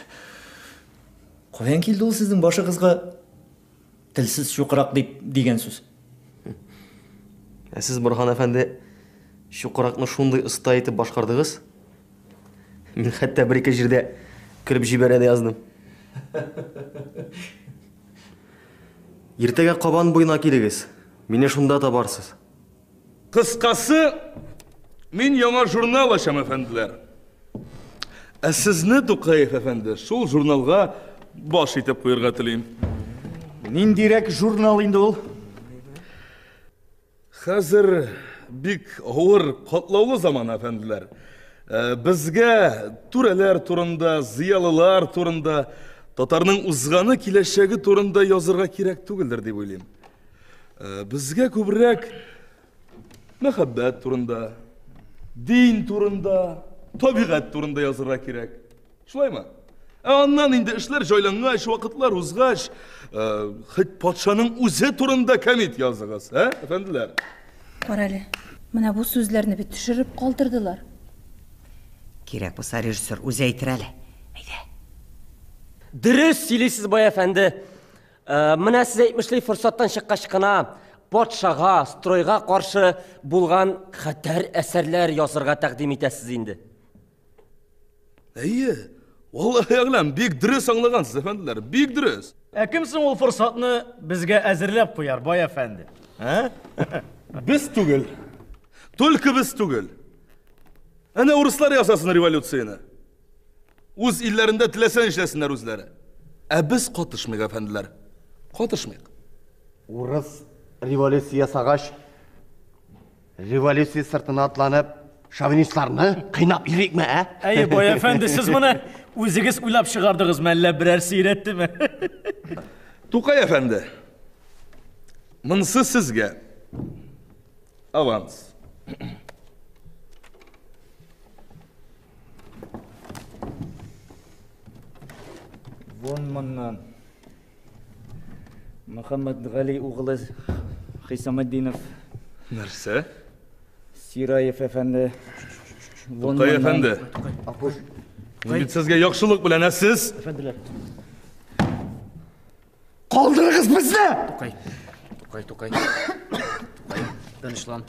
Speaker 1: Каян килде ул сезнең башыгызга телсез чукрак дип дигән сүз?
Speaker 22: Ә сез, Борһан әфәнде, чукракны шундый оста итеп башкардыгыз. Мин хәтта бер-ике җирдә көлеп җибәрә дә яздым. Иртәгә Кабан буена килегез. Мине шунда табарсыз.
Speaker 6: Кыскасы, мин яңа журнал ачам, әфәнделәр. Ә сезне, Тукаев әфәнде, шул журналга баш итеп куерга телим.
Speaker 1: Ниндирәк журнал инде ул?
Speaker 6: Хәзер бик авыр, катлаулы заман, әфәнделәр. Э, безгә түрәләр турында, зыялылар турында, татарның узганы, киләчәге турында язырга кирәк түгелдер дип уйлыйм. Э, безгә күбрәк мәхәббәт турында, дин турында, табигать турында язырга кирәк. Шулаймы? Ә аннан инде эшләр җайлангач, вакытлар узгач, э, хоть патшаның үзе турында кәмит языгыз, ә, әфәнделәр?
Speaker 3: Карале, менә бу сүзләрне бит төшереп калдырдылар.
Speaker 9: Кирәк булса, режиссер үзе әйтер әле. Әйдә.
Speaker 17: Дөрес сөйлисез, бай әфәнде. Э, менә сез әйтмешли, форсаттан чыккач кына патшага, стройга каршы булган хәтәр әсәрләр язырга тәкъдим итәсез инде.
Speaker 6: Әйе, валлаһи әгъләм, бик дөрес аңлагансыз, әфәнделәр, бик дөрес.
Speaker 8: Ә кем соң ул форсатны безгә әзерләп куяр, бай әфәнде?
Speaker 6: Ә? Без түгел. Только без түгел. Әнә урыслар ясасын революцияне. Үз илләрендә теләсә нишләсеннәр үзләре. Ә без катышмыйк, әфәнделәр. Катышмыйк.
Speaker 7: Урыс революция ясагач, революция сыртына атланып, шовинистларны кыйнап йөрикме, ә?
Speaker 8: Әйе, бай әфәнде, сез моны үзегез уйлап чыгардыгызмы, әллә берәрсе өйрәттеме?
Speaker 6: Тукай әфәнде, монысы сезгә. Аванс.
Speaker 1: Вон моннан. Мөхәммәтгали углы Хисаметдинов.
Speaker 6: Нәрсә?
Speaker 1: Сираев әфәнде. Вон
Speaker 6: Тукай
Speaker 1: моннан.
Speaker 6: әфәнде. Мин бит сезгә яхшылык белән, ә сез?
Speaker 1: Әфәнделәр.
Speaker 7: Калдырыгыз безне!
Speaker 17: Тукай. Тукай, Тукай. Тукай, тынычлан.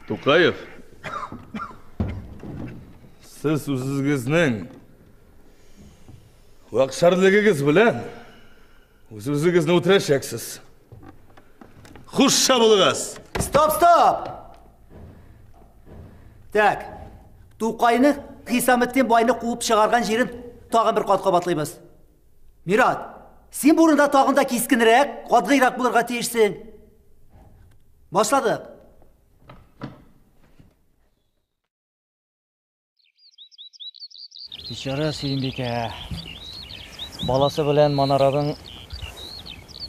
Speaker 6: Тукаев. Сез үзегезнең вакшарлыгыгыз белән үз-үзегезне үтерәчәксез. Хуш булыгыз!
Speaker 14: Стоп, стоп! Так, Тукайны Хисаметдин байны куып чыгарган җирен тагын бер кат кабатлыйбыз. Мират, син бу урында тагын да кискенрәк, катгыйрак булырга тиешсең. Башладык.
Speaker 1: Бичара Сөембикә. Баласы белән манараның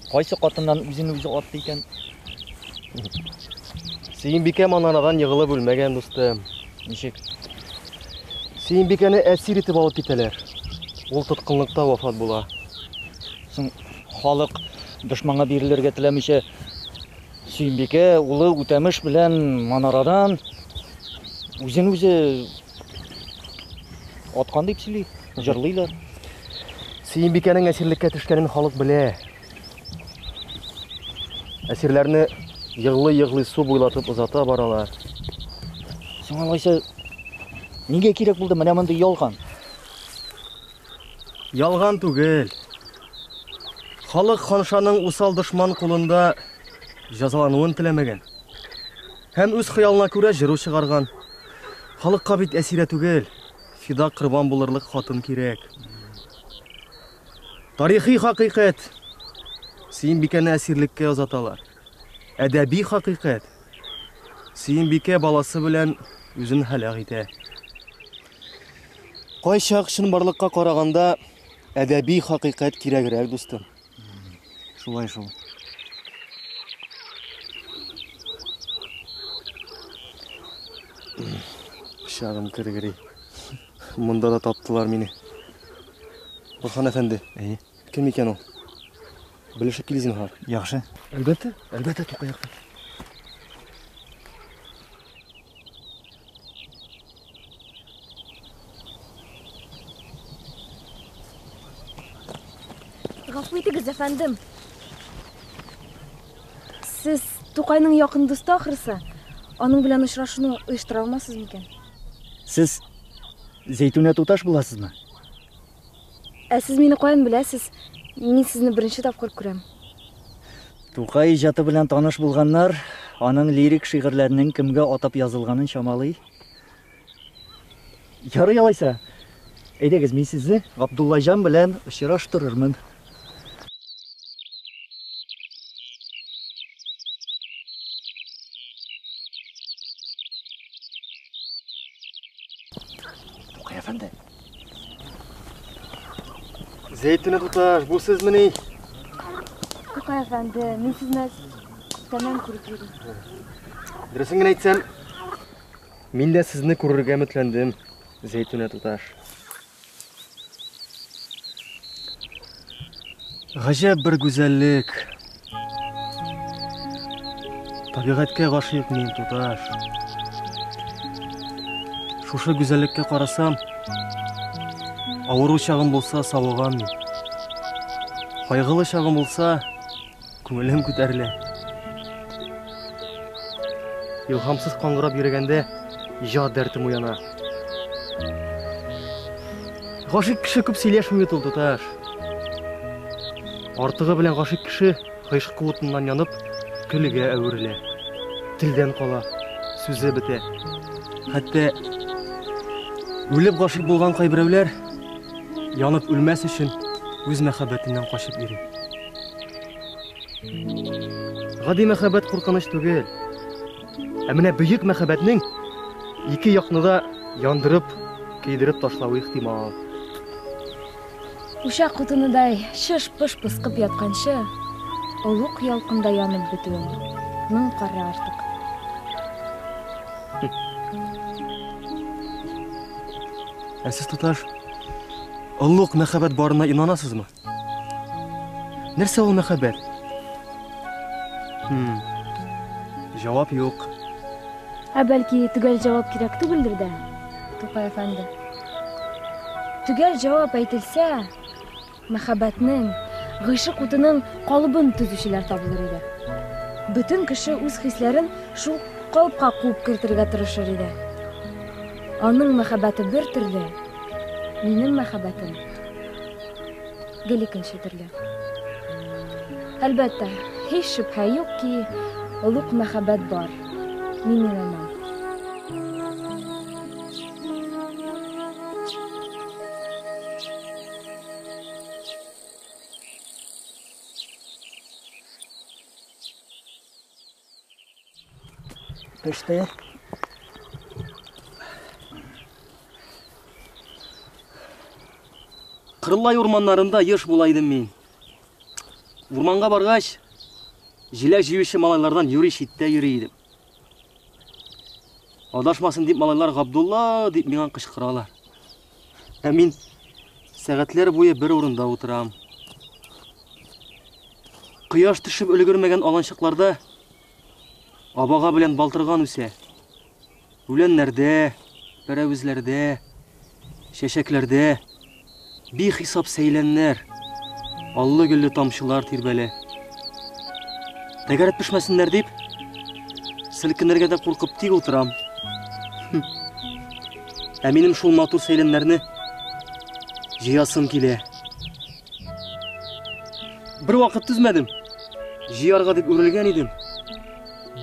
Speaker 1: кайсы катыннан үзен үзе атты икән?
Speaker 22: Сөембикә манарадан егылып үлмәгән, дустым.
Speaker 1: Ничек?
Speaker 22: Сөембикәне әсир итеп алып китәләр. Ул тоткынлыкта вафат була.
Speaker 1: Соң халык дошманга бирелергә теләмичә Сөембикә улы Үтәмеш белән манарадан үзен үзе аткан дип сөйли, җырлыйлар.
Speaker 22: Сөембикәнең әсирлеккә төшкәнен халык белә. Әсирләрне егълый-егълый су буйлатып озата баралар.
Speaker 1: Соң алайса нигә кирәк булды менә мондый ялган?
Speaker 22: Ялган түгел. Халык ханшаның усал дошман кулында җәзалануын теләмәгән. Һәм үз хыялына күрә җыру чыгарган. Халыкка бит әсирә түгел, фида корбан булырлык хатын кирәк. Тарихи хакыйкать. Сөембикәне әсирлеккә озаталар. Әдәби хакыйкать. Сөембикә баласы белән үзен һәлак итә. Кайчак чынбарлыкка караганда әдәби хакыйкать кирәгрәк, дустым.
Speaker 1: Шулай шул.
Speaker 22: Пычагым кергери. Монда да таптылар мине. Бурхан әфәнде.
Speaker 1: Әйе.
Speaker 22: Кем икән ул? Белешеп кил, зинһар.
Speaker 1: Яхшы.
Speaker 22: Әлбәттә, әлбәттә, Тукай әфәнде.
Speaker 12: Гафу итегез, әфәндем. Сез Тукайның якын дусты ахрысы. Аның белән очрашуны оештыра алмассыз микән?
Speaker 1: Сез Зәйтүнә туташ буласызмы?
Speaker 12: Ә сез мине каян беләсез? Мин сезне беренче тапкыр күрәм.
Speaker 1: Тукай иҗаты белән таныш булганнар аның лирик шигырьләренең кемгә атап язылганын чамалый. Ярый алайса. Әйдәгез, мин сезне Габдуллаҗан белән очраштырырмын. Тукай әфәнде.
Speaker 22: Зәйтүнә туташ, бу сезмени?
Speaker 12: Тукай әфәнде, мин сезне күптәннән күреп йөрим.
Speaker 22: Дөресен генә әйтсәм, мин дә сезне күрергә өметләндем, Зәйтүнә туташ. Гаҗәп бер гүзәллек. Табигатькә гашыйк мин, туташ. Шушы гүзәллеккә карасам, авыру чагым булса, савыгам мин. Кайгылы чагым булса, күңелем күтәрелә. Илһамсыз каңгырап йөргәндә иҗат дәртем уяна. Гашыйк кеше күп сөйләшми бит ул, туташ. Артыгы белән гашыйк кеше гыйшкы утыннан янып, көлгә әверелә. Телдән кала, сүзе бетә. Хәтта үлеп гашыйк булган кайберәүләр Янып үлмәс өчен үз мәхәббәтеннән качып йөри. Гади мәхәббәт куркыныч түгел. Ә менә бөек мәхәббәтнең ике якны да яндырып, көйдереп ташлавы ихтимал.
Speaker 12: Учак утыныдай чыш-пыш пыскып ятканчы, олуг ялкында янып бетүең мең карра артык.
Speaker 22: Ә сез, туташ, олуг мәхәббәт барына инанасызмы? Нәрсә ул мәхәббәт? Хм. Җавап юк.
Speaker 12: Ә бәлки төгәл җавап кирәк түгелдер дә, Тукай әфәнде? Төгәл җавап әйтелсә, мәхәббәтнең, гыйшык утының калыбын төзүчеләр табылыр иде. Бөтен кеше үз хисләрен шул калыпка куып кертергә тырышыр иде. Аның мәхәббәте бер төрле, минем мәхәббәтем гел икенче төрле. Әлбәттә, һич шөбһә юк ки, олуг мәхәббәт бар. Мин инанам.
Speaker 1: Пеште.
Speaker 22: Кырлай урманнарында еш була идем мин. Урманга баргач, җиләк җыючы малайлардан юри читтә йөри идем. Адашмасын дип малайлар Габдулла дип миңа кычкыралар. Ә мин сәгатьләр буе бер урында утырам. Кояш төшеп өлгермәгән аланчыкларда абага белән балтырган үсә. Үләннәрдә, пәрәвезләрдә, чәчәкләрдә бихисап сәйләннәр, аллы-гөлле тамчылар тирбәлә. Тәгәрәп төшмәсеннәр дип, селкенергә дә куркып тик утырам. Ә минем шул матур сәйләннәрне җыясым килә. Бер вакыт түзмәдем. Җыярга дип үрелгән идем.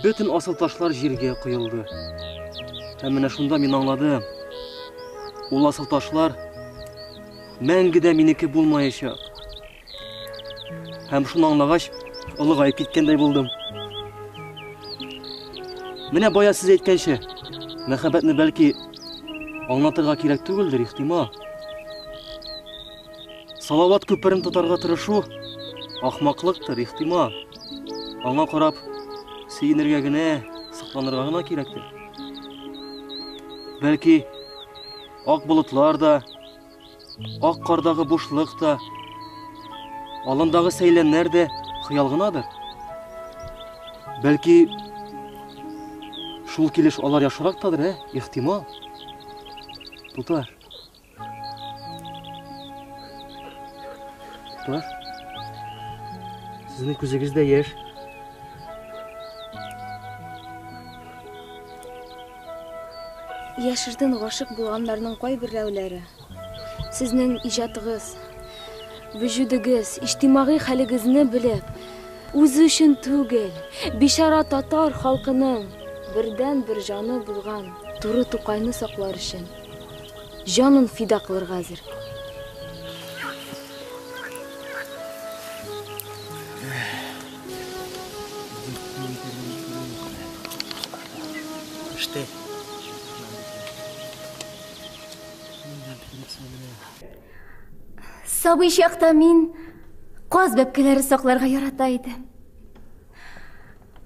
Speaker 22: Бөтен асыл ташлар җиргә коелды. Һәм менә шунда мин аңладым. Ул асыл ташлар мәңге дә минеке булмаячак. Һәм шуны аңлагач, олыгаеп киткәндәй булдым. Менә бая сез әйткәнчә, мәхәббәтне бәлки аңлатырга кирәк түгелдер, ихтимал. Салават күперен тотарга тырышу ахмаклыктыр, ихтимал. Аңа карап сөенергә генә, сокланырга гына кирәктер. Бәлки, ак болытлар да, ак кардагы бушлык та, аландагы сәйләннәр дә хыял гынадыр. Бәлки, шул килеш алар яхшырактадыр, ә? Ихтимал. Туташ. Туташ. Сезнең күзегездә яшь.
Speaker 12: Яшертен гашык булганнарның кайберәүләре сезнең иҗатыгыз, вөҗүдегез, иҗтимагый хәлегезне белеп, үзе өчен түгел, бичара татар халкының бердәнбер җаны булган туры Тукайны саклар өчен җанын фида кылырга әзер.
Speaker 1: Пеште.
Speaker 10: Сабый чакта мин каз бәбкәләре сакларга ярата идем.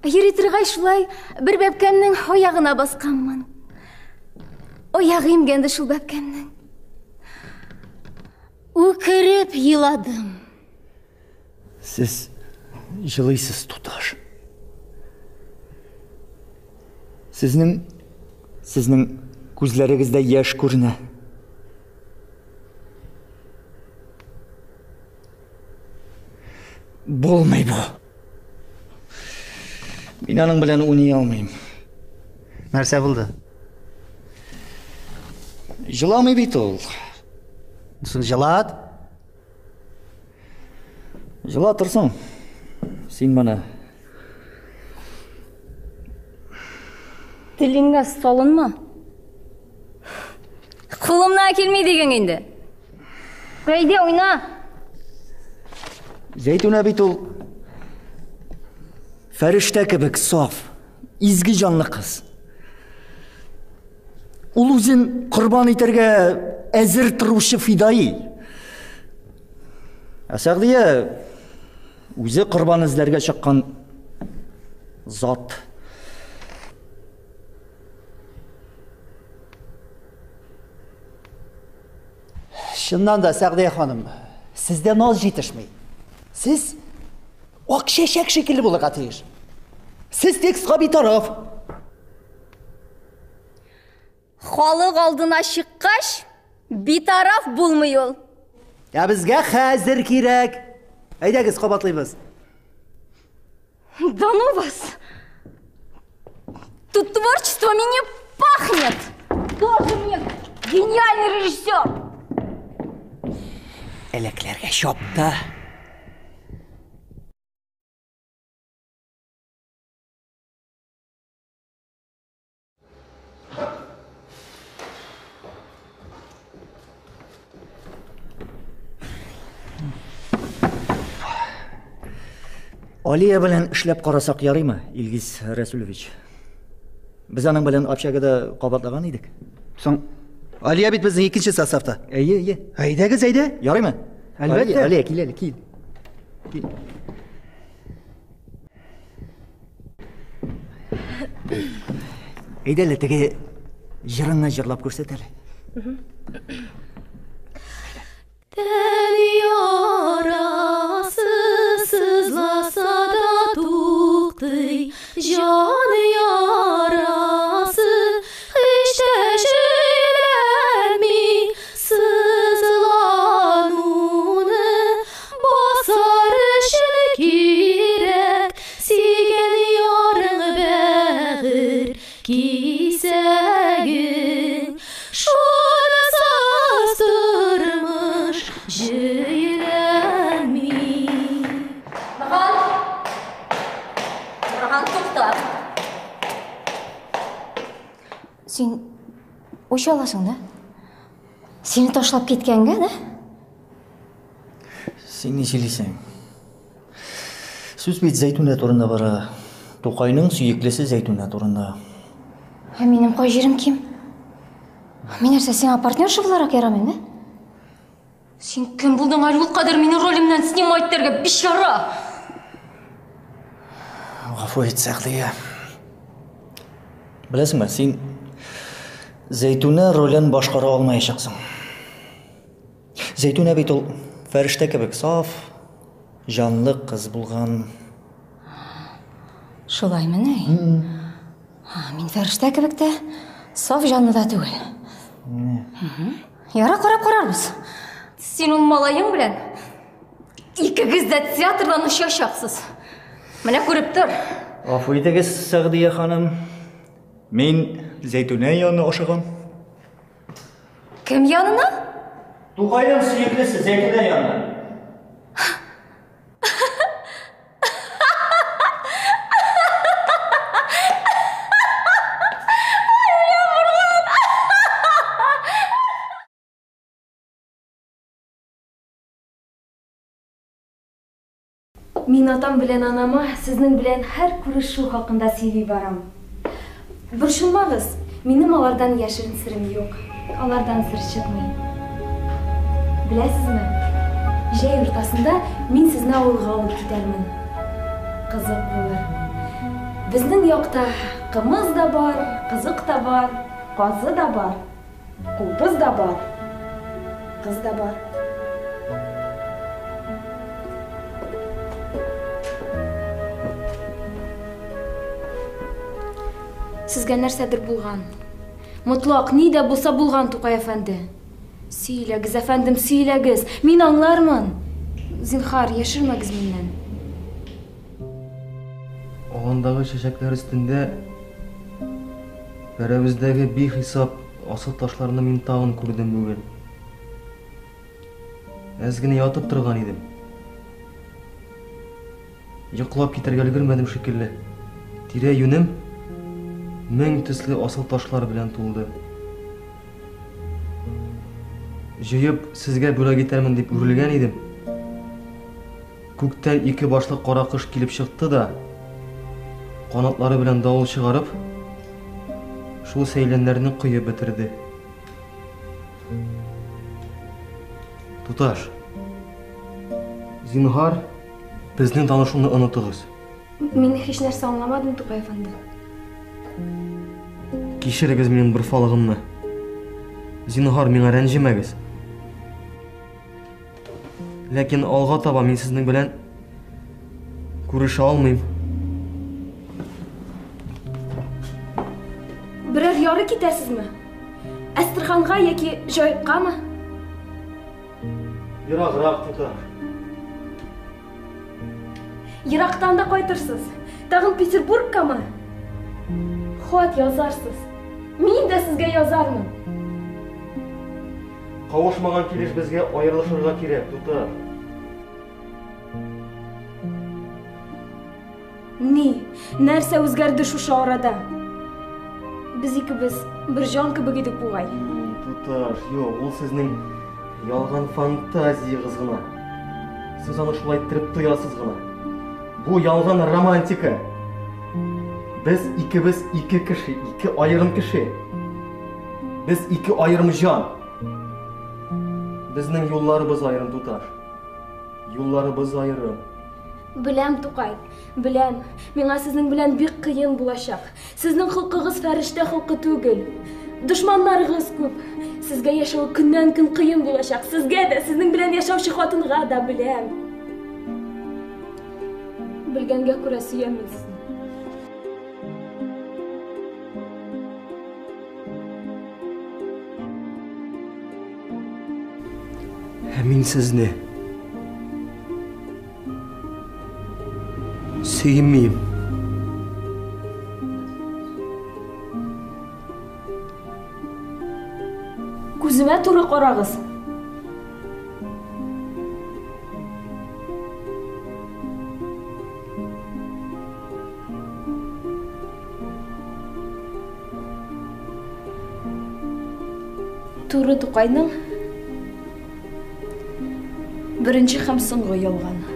Speaker 10: Йөри торгач шулай бер бәбкәмнең аягына басканмын. Аягы имгәнде шул бәбкәмнең. Үкереп еладым.
Speaker 1: Сез җылыйсыз, туташ. Сезнең сезнең күзләрегездә яшь күренә. Булмый бу. Мин аның белән уйный алмыйм.
Speaker 14: Нәрсә булды?
Speaker 1: Җыламый бит ул.
Speaker 14: Соң җылат.
Speaker 1: Җыла торсың. Син моны.
Speaker 10: Телеңә салынма. Кулымнан килми диген инде. Әйдә, уйна.
Speaker 1: Зәйтүнә бит ул фәрештә кебек саф, изге җанлы кыз. Ул үзен корбан итәргә әзер торучы фидаи. Ә Сәгъдия үзе корбан эзләргә чыккан зат.
Speaker 14: Чыннан да, Сәгъдия ханым, сездә наз җитешми. Сез ак чәчәк шикелле булырга тиеш. Сез текстка битараф.
Speaker 10: Халык алдына чыккач, битараф булмый ул.
Speaker 14: Ә безгә хәзер кирәк. Әйдәгез, кабатлыйбыз.
Speaker 10: Да ну вас! Тут творчеством и не пахнет! Тоже мне гениальный режиссер!
Speaker 9: Әләкләргә чапты.
Speaker 1: Алия белән эшләп карасак ярыймы, Илгиз Рәсүлович? Без аның белән общагада кабатлаган идек.
Speaker 14: Соң, Алия бит безнең икенче составта.
Speaker 1: Әйе, әйе.
Speaker 14: Әйдәгез, әйдә.
Speaker 1: Ярыймы?
Speaker 14: Әлбәттә.
Speaker 1: Алия, Алия, кил әле, кил. Кил. Әйдә әле теге җырыңны җырлап күрсәт әле.
Speaker 11: Тән ярасы сызласа да туктый, җан ярасы һич тә җөйләнми. Сызлануны басар өчен кирәк, сөйгән ярың бәгырь кисәгең. Шунсыз тормыш җөйләнми.
Speaker 10: Борһан! Борһан, тукта! Син үч аласың, да? Сине ташлап киткәнгә, да?
Speaker 1: Син ни сөйлисең? Сүз бит Зәйтүнә турында бара. Тукайның сөеклесе Зәйтүнә турында.
Speaker 10: Ә минем кай җирем ким? Мин нәрсә, сиңа партнерша буларак ярамыйм, да? Син кем булдың әле ул кадәр мине ролемнән снимать итәргә, бичара?
Speaker 1: Гафу ит, Сәгъдия. Беләсеңме, син Зәйтүнә ролен башкара алмаячаксың. Зәйтүнә бит ул фәрештә кебек саф, җанлы кыз булган.
Speaker 10: Шулаймыни? Мин фәрештә кебек тә, саф җанлы да түгел. Яра, карап карарбыз. Син ул малаең белән икегез дә театрдан очачаксыз. Менә күреп тор.
Speaker 1: Гафу итегез, Сәгъдия ханым. Мин Зәйтүнә янына ашыгам.
Speaker 10: Кем янына?
Speaker 1: Тукайның сөеклесе Зәйтүнә янына.
Speaker 12: Мин атам белән анама сезнең белән һәр күрешү хакында сөйли барам. Борчылмагыз, минем алардан яшерен серем юк. Алардан сер чыкмый. Беләсезме, җәй уртасында мин сезне авылга алып китәрмен. Кызык булыр. Безнең якта кымыз да бар, кызык та бар, казы да бар, кубыз да бар, кыз да бар. Сезгә нәрсәдер булган. Мотлак, ни дә булса булган, Тукай әфәнде. Сөйләгез, әфәндем, сөйләгез. Мин аңлармын. Зинхар, яшермәгез миннән.
Speaker 22: Аландагы чәчәкләр өстендә пәрәвездәге бихисап асыл ташларны мин тагын күрдем бүген. Әз генә ятып торган идем. Йоклап китәргә өлгермәдем шикелле. Тирә-юнем мең төсле асыл ташлар белән тулды. Җыеп, сезгә бүләк итәрмен дип үрелгән идем. Күктән ике башлы кара кош килеп чыкты да, канатлары белән давыл чыгарып, шул сәйләннәрне коеп бетерде. Туташ, зинһар, безнең танышуны онытыгыз.
Speaker 12: Мин һич нәрсә аңламадым, Тукай әфәнде.
Speaker 22: Кичерегез минем дорфалыгымны. Зинһар, миңа рәнҗемәгез. Ләкин алга таба мин сезнең белән күрешә алмыйм.
Speaker 12: Берәр яры китәсезме? Әстерханга яки Җаеккамы?
Speaker 22: Ераграк, туташ.
Speaker 12: Ерактан да кайтырсыз. Тагын Петербургкамы? Хат язарсыз. Мин дә сезгә язармын.
Speaker 22: Кавышмаган килеш безгә аерылышырга кирәк, туташ.
Speaker 12: Ни, нәрсә үзгәрде шушы арада? Без икебез бер җан кебек идек бугай.
Speaker 22: Туташ, юк, ул сезнең ялган фантазиягез гына. Сез аны шулай иттереп тоясыз гына. Бу ялган романтика. Без икебез ике кеше, ике аерым кеше. Без ике аерым җан. Безнең юлларыбыз аерым, туташ. Юлларыбыз аерым.
Speaker 12: Беләм, Тукай, беләм. Миңа сезнең белән бик кыен булачак. Сезнең холкыгыз фәрештә холкы түгел. Дошманнарыгыз күп. Сезгә яшәү көннән-көн кыен булачак. Сезгә дә, сезнең белән яшәүче хатынга да беләм. Белгәнгә күрә сөям мин сезне.
Speaker 22: Ә мин сезне сөймим.
Speaker 12: Күземә туры карагыз. Туры Тукайның беренче һәм соңгы ялганы.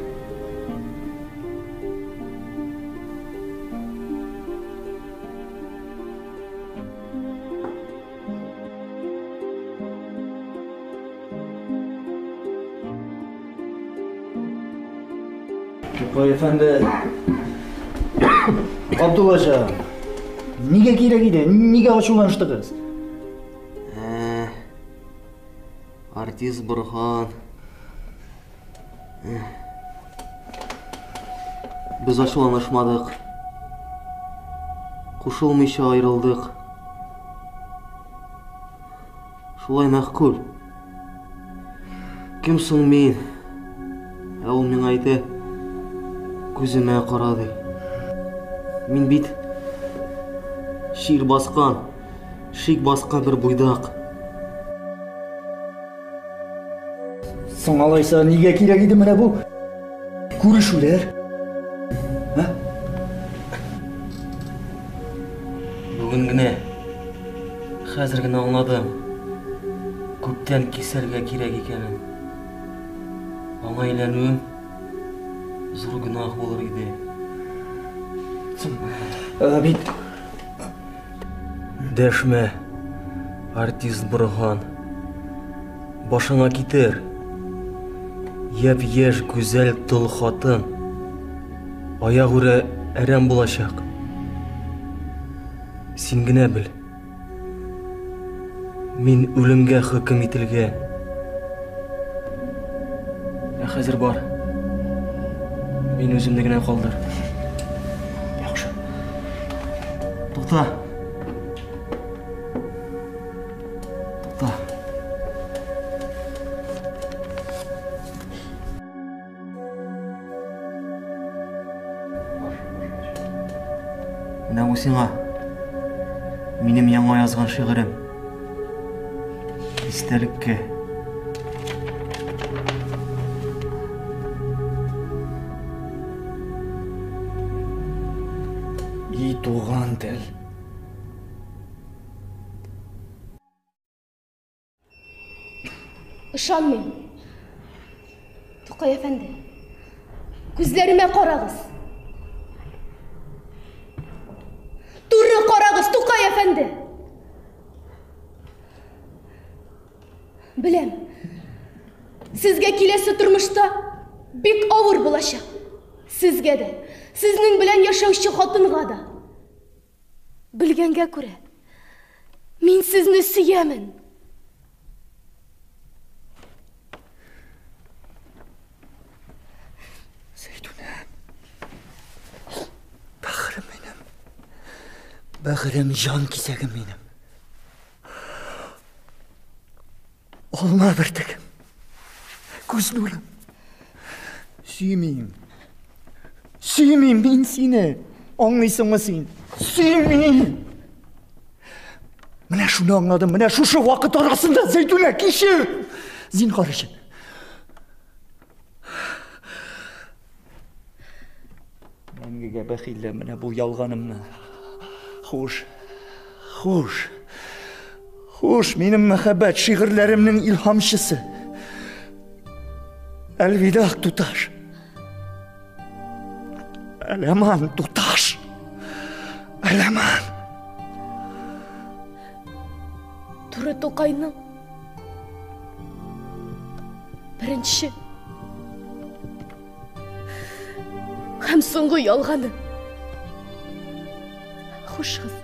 Speaker 1: Тукай әфәнде, Абдуллаҗан, нигә кирәк иде? Нигә ачуланыштыгыз?
Speaker 22: Ә, артист Борһан. Без ачуланышмадык. Кушылмыйча аерылдык. Шулай мәгъкуль. Кем соң мин? Ә ул миңа әйтә, күземә кара ди. Мин бит чир баскан, шик баскан бер буйдак.
Speaker 1: Соң алайса нигә кирәк иде менә бу күрешүләр? Ә?
Speaker 22: Бүген генә Хәзер генә аңладым, күптән кисәргә кирәк икәнен. Аңа өйләнүем зур гөнаһ булыр иде.
Speaker 1: Ә бит
Speaker 22: Дәшмә, артист Борһан. Башыңа китер. Япь-яшь гүзәл тол хатын. Аягүрә әрәм булачак. Син генә бел. Мин үлемгә хөкем ителгән. Ә хәзер бар. Мин үземне генә калдыр. Яхшы. Тукта. Тукта. Менә бу сиңа. Минем яңа язган шигырем. Истәлеккә.
Speaker 1: И туган тел.
Speaker 10: Ышанмыйм. Тукай әфәнде, күзләремә карагыз. Туры карагыз, Тукай әфәнде! Беләм, сезгә киләсе тормышта бик авыр булачак. Сезгә дә, сезнең белән яшәүче хатынга да. Белгәнгә күрә, мин сезне сөямен.
Speaker 1: Зәйтүнә, бәгырем минем. Бәгырем, җан кисәгем минем. Алма бөртегем. Күз нурым. Сөймим. Сөймим мин сине. Аңлыйсыңмы син? Сөймим. Менә шуны аңладым. Менә шушы вакыт арасында Зәйтүнә кичер. Зинһар өчен. Мәңгегә бәхиллә менә бу ялганымны. Хуш. Хуш. Хуш, минем мәхәббәт шигырьләремнең илһамчысы. Әлвидаг, туташ. Әләман, туташ. Әләман.
Speaker 10: Туры Тукайның беренче һәм соңгы ялганы. Хушыгыз.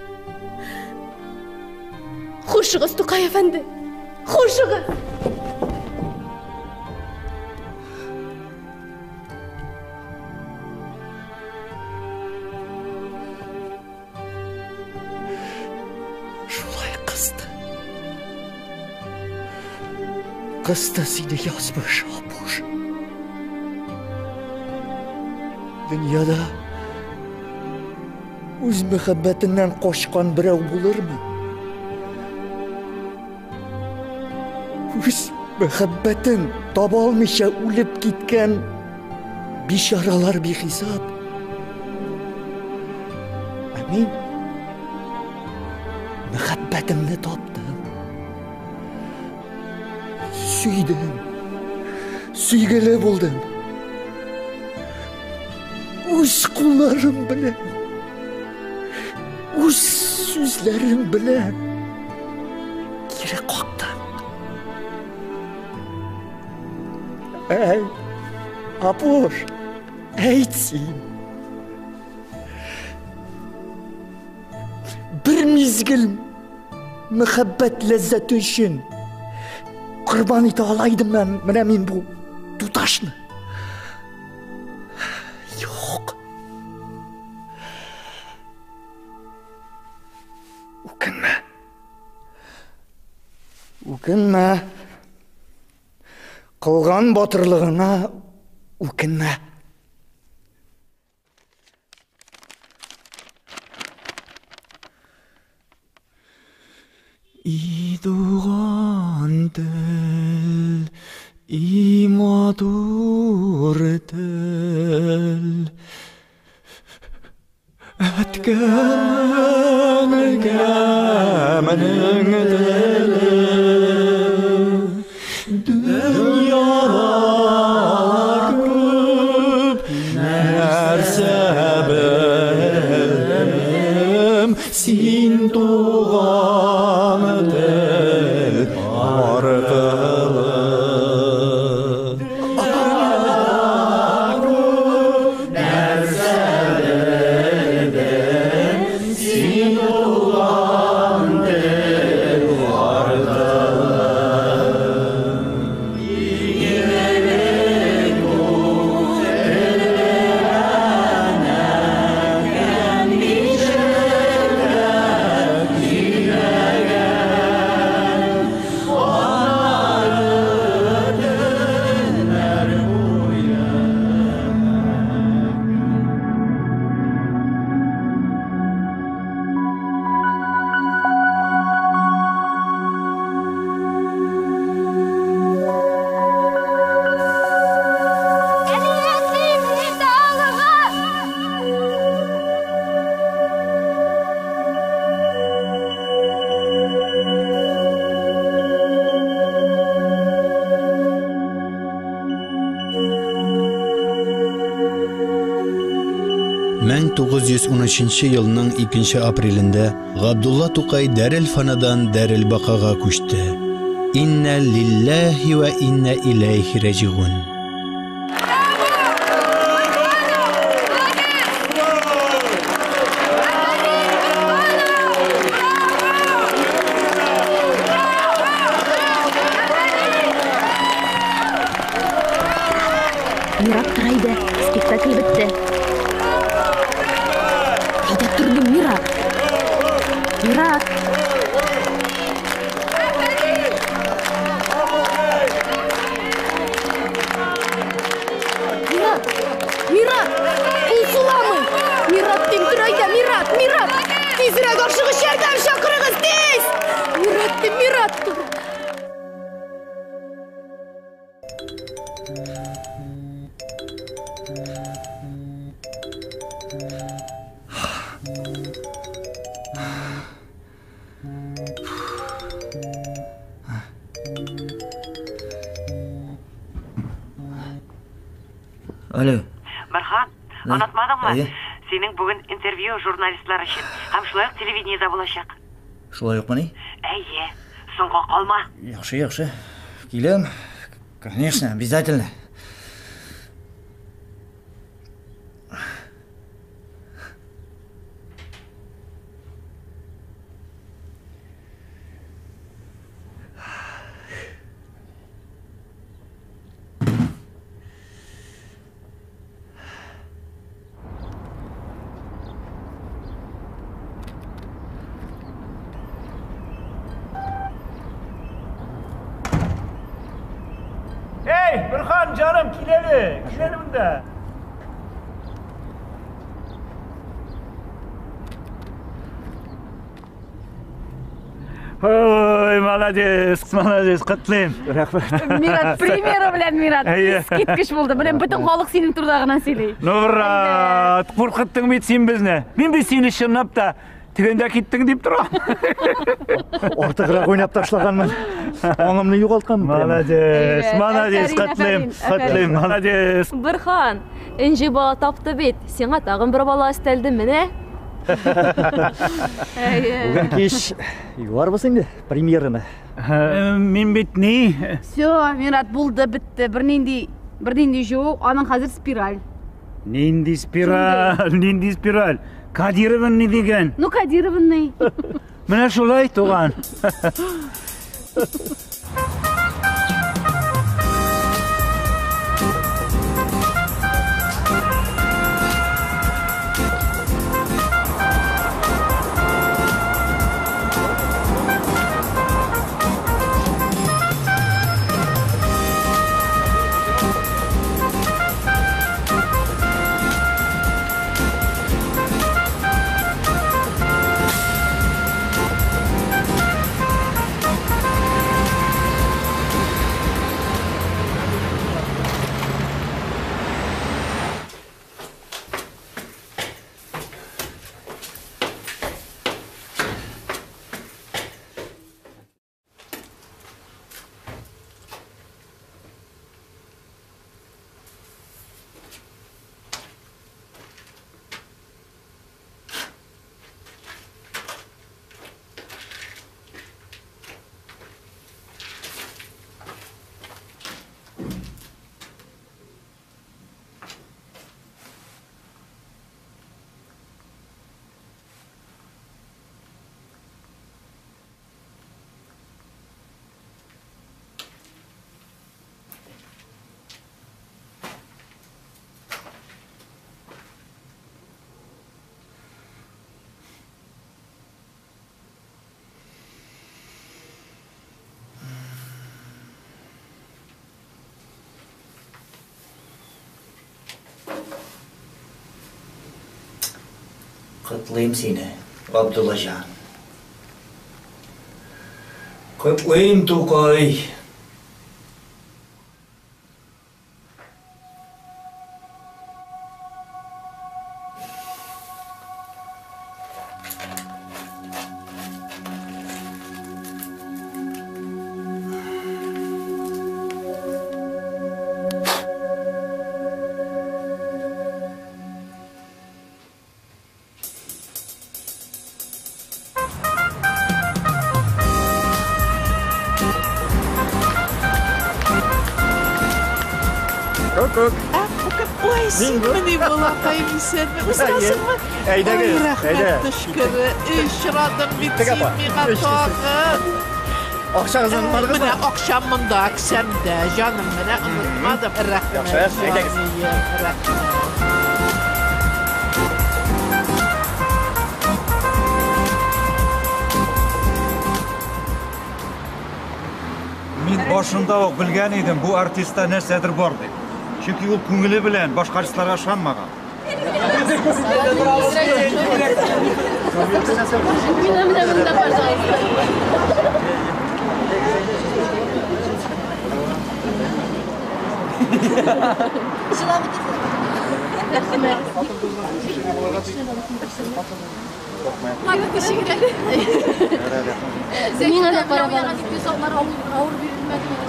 Speaker 10: Хушыгыз, Тукай әфәнде. Хушыгыз.
Speaker 1: Шулай кысты. Кысты сине язмыш, Апуш. Дөньяда үз мәхәббәтеннән качкан берәү булырмы? Үз мәхәббәтен таба алмыйча үлеп киткән бичаралар бихисап. Ә мин мәхәббәтемне таптым. Сөйдем. Сөйгеле булдым. Үз кулларым белән, үз сүзләрем белән кире кактым. Әй, Апуш, әйт син. Бер мизгел мәхәббәт ләззәте өчен корбан итә ала идем менә мин бу туташны. Юк. Үкенмә. Үкенмә. Кылган батырлыгыңа үкенмә. И туган тел, и матур тел. Әткәм, әнкәмнең теле, дөньяда күп нәрсә белдем, син туган тел аркылы. Син туган тел аркылы.
Speaker 4: 1913 елның 2 апрелендә Габдулла Тукай Дәрел-Фанадан Дәрел-Бакага күчте. Инна лилләһи вә инна иләйһи раҗигун.
Speaker 12: Мират тора иде. Спектакль бетте. Әйдә тордым, Мират. Мират. Мират! Мират! Ул суламый! Мират дим, тор әйдә, Мират, Мират! Тизрәк ашыгыч ярдәм чакырыгыз, тиз! Мират дим, Мират! Тор.
Speaker 1: Алло.
Speaker 15: Борһан,
Speaker 1: Да.
Speaker 15: онытмадыңмы?
Speaker 1: Әйе.
Speaker 15: Синең бүген интервью журналистлар өчен һәм шулай ук телевидениедә булачак.
Speaker 1: Шулай укмыни?
Speaker 15: Әйе, соңга калма.
Speaker 1: Яхшы, яхшы. Киләм. Конечно, обязательно.
Speaker 23: Эй, Борһан, җаным, кил әле, кил әле монда. Ой, молодец, молодец, котлыйм. Рәхмәт.
Speaker 3: Мират, премьера белән Мират.
Speaker 23: Әйе.
Speaker 3: Искиткеч булды. Менә бөтен халык синең турыда гына сөйли.
Speaker 23: Ну, брат, куркыттың бит син безне. Мин бит сине чынлап та тегендә киттең дип торам.
Speaker 1: Артыграк уйнап ташлаганмын. Аңымны югалтканмын.
Speaker 23: Молодец,
Speaker 24: Әйбәт,
Speaker 23: молодец,
Speaker 24: афәрин,
Speaker 23: котлыйм,
Speaker 24: афәрин,
Speaker 23: котлыйм,
Speaker 24: афәрин.
Speaker 23: молодец.
Speaker 24: Борһан, Энҗе бала тапты бит. Сиңа тагын бер бала өстәлде, менә.
Speaker 1: Бүген кич юарбыз инде премьераны.
Speaker 23: Мин бит ни?
Speaker 3: Все, Мират, булды, бетте. Бернинди, бернинди жуу, аның хәзер спираль.
Speaker 23: Нинди спираль, нинди спираль? Кадировын ни дигән?
Speaker 3: Ну, кодированный.
Speaker 23: Менә шулай, туган.
Speaker 1: Котлыйм сине, Габдуллаҗан. Котлыйм, Тукай. Күк-күк.
Speaker 13: Ой, синмени, балакаем, исәнме? Утырасыңмы?
Speaker 1: Әйдәгез,
Speaker 13: Ой, рәхмәт
Speaker 1: әйдә.
Speaker 13: төшкере. Очрадың бит
Speaker 1: Киттек,
Speaker 13: син
Speaker 1: апа.
Speaker 13: миңа
Speaker 1: Эш
Speaker 13: тагын.
Speaker 1: Акчагызны онытмадыгызмы?
Speaker 13: Менә акчам монда, кесәмдә, җаным, менә онытмадым. Рәхмәт.
Speaker 1: Яхшы, әйдәгез.
Speaker 13: җаныем, рәхмәт.
Speaker 19: Мин башында ук белгән идем, бу артистта нәрсәдер бар дип. Чөнки ул күңеле белән башка артистларга ышанмаган.
Speaker 11: Менә, менә монда, пожалуйста.
Speaker 24: Миңа да карап
Speaker 11: Уйнаган эпизодлар авыр бирелмәде минем.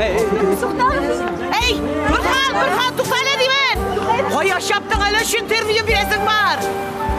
Speaker 9: Эй, Бурхан, Бурхан, туктале димен! Кая чаптың әле, өч интервью бирәсең бар!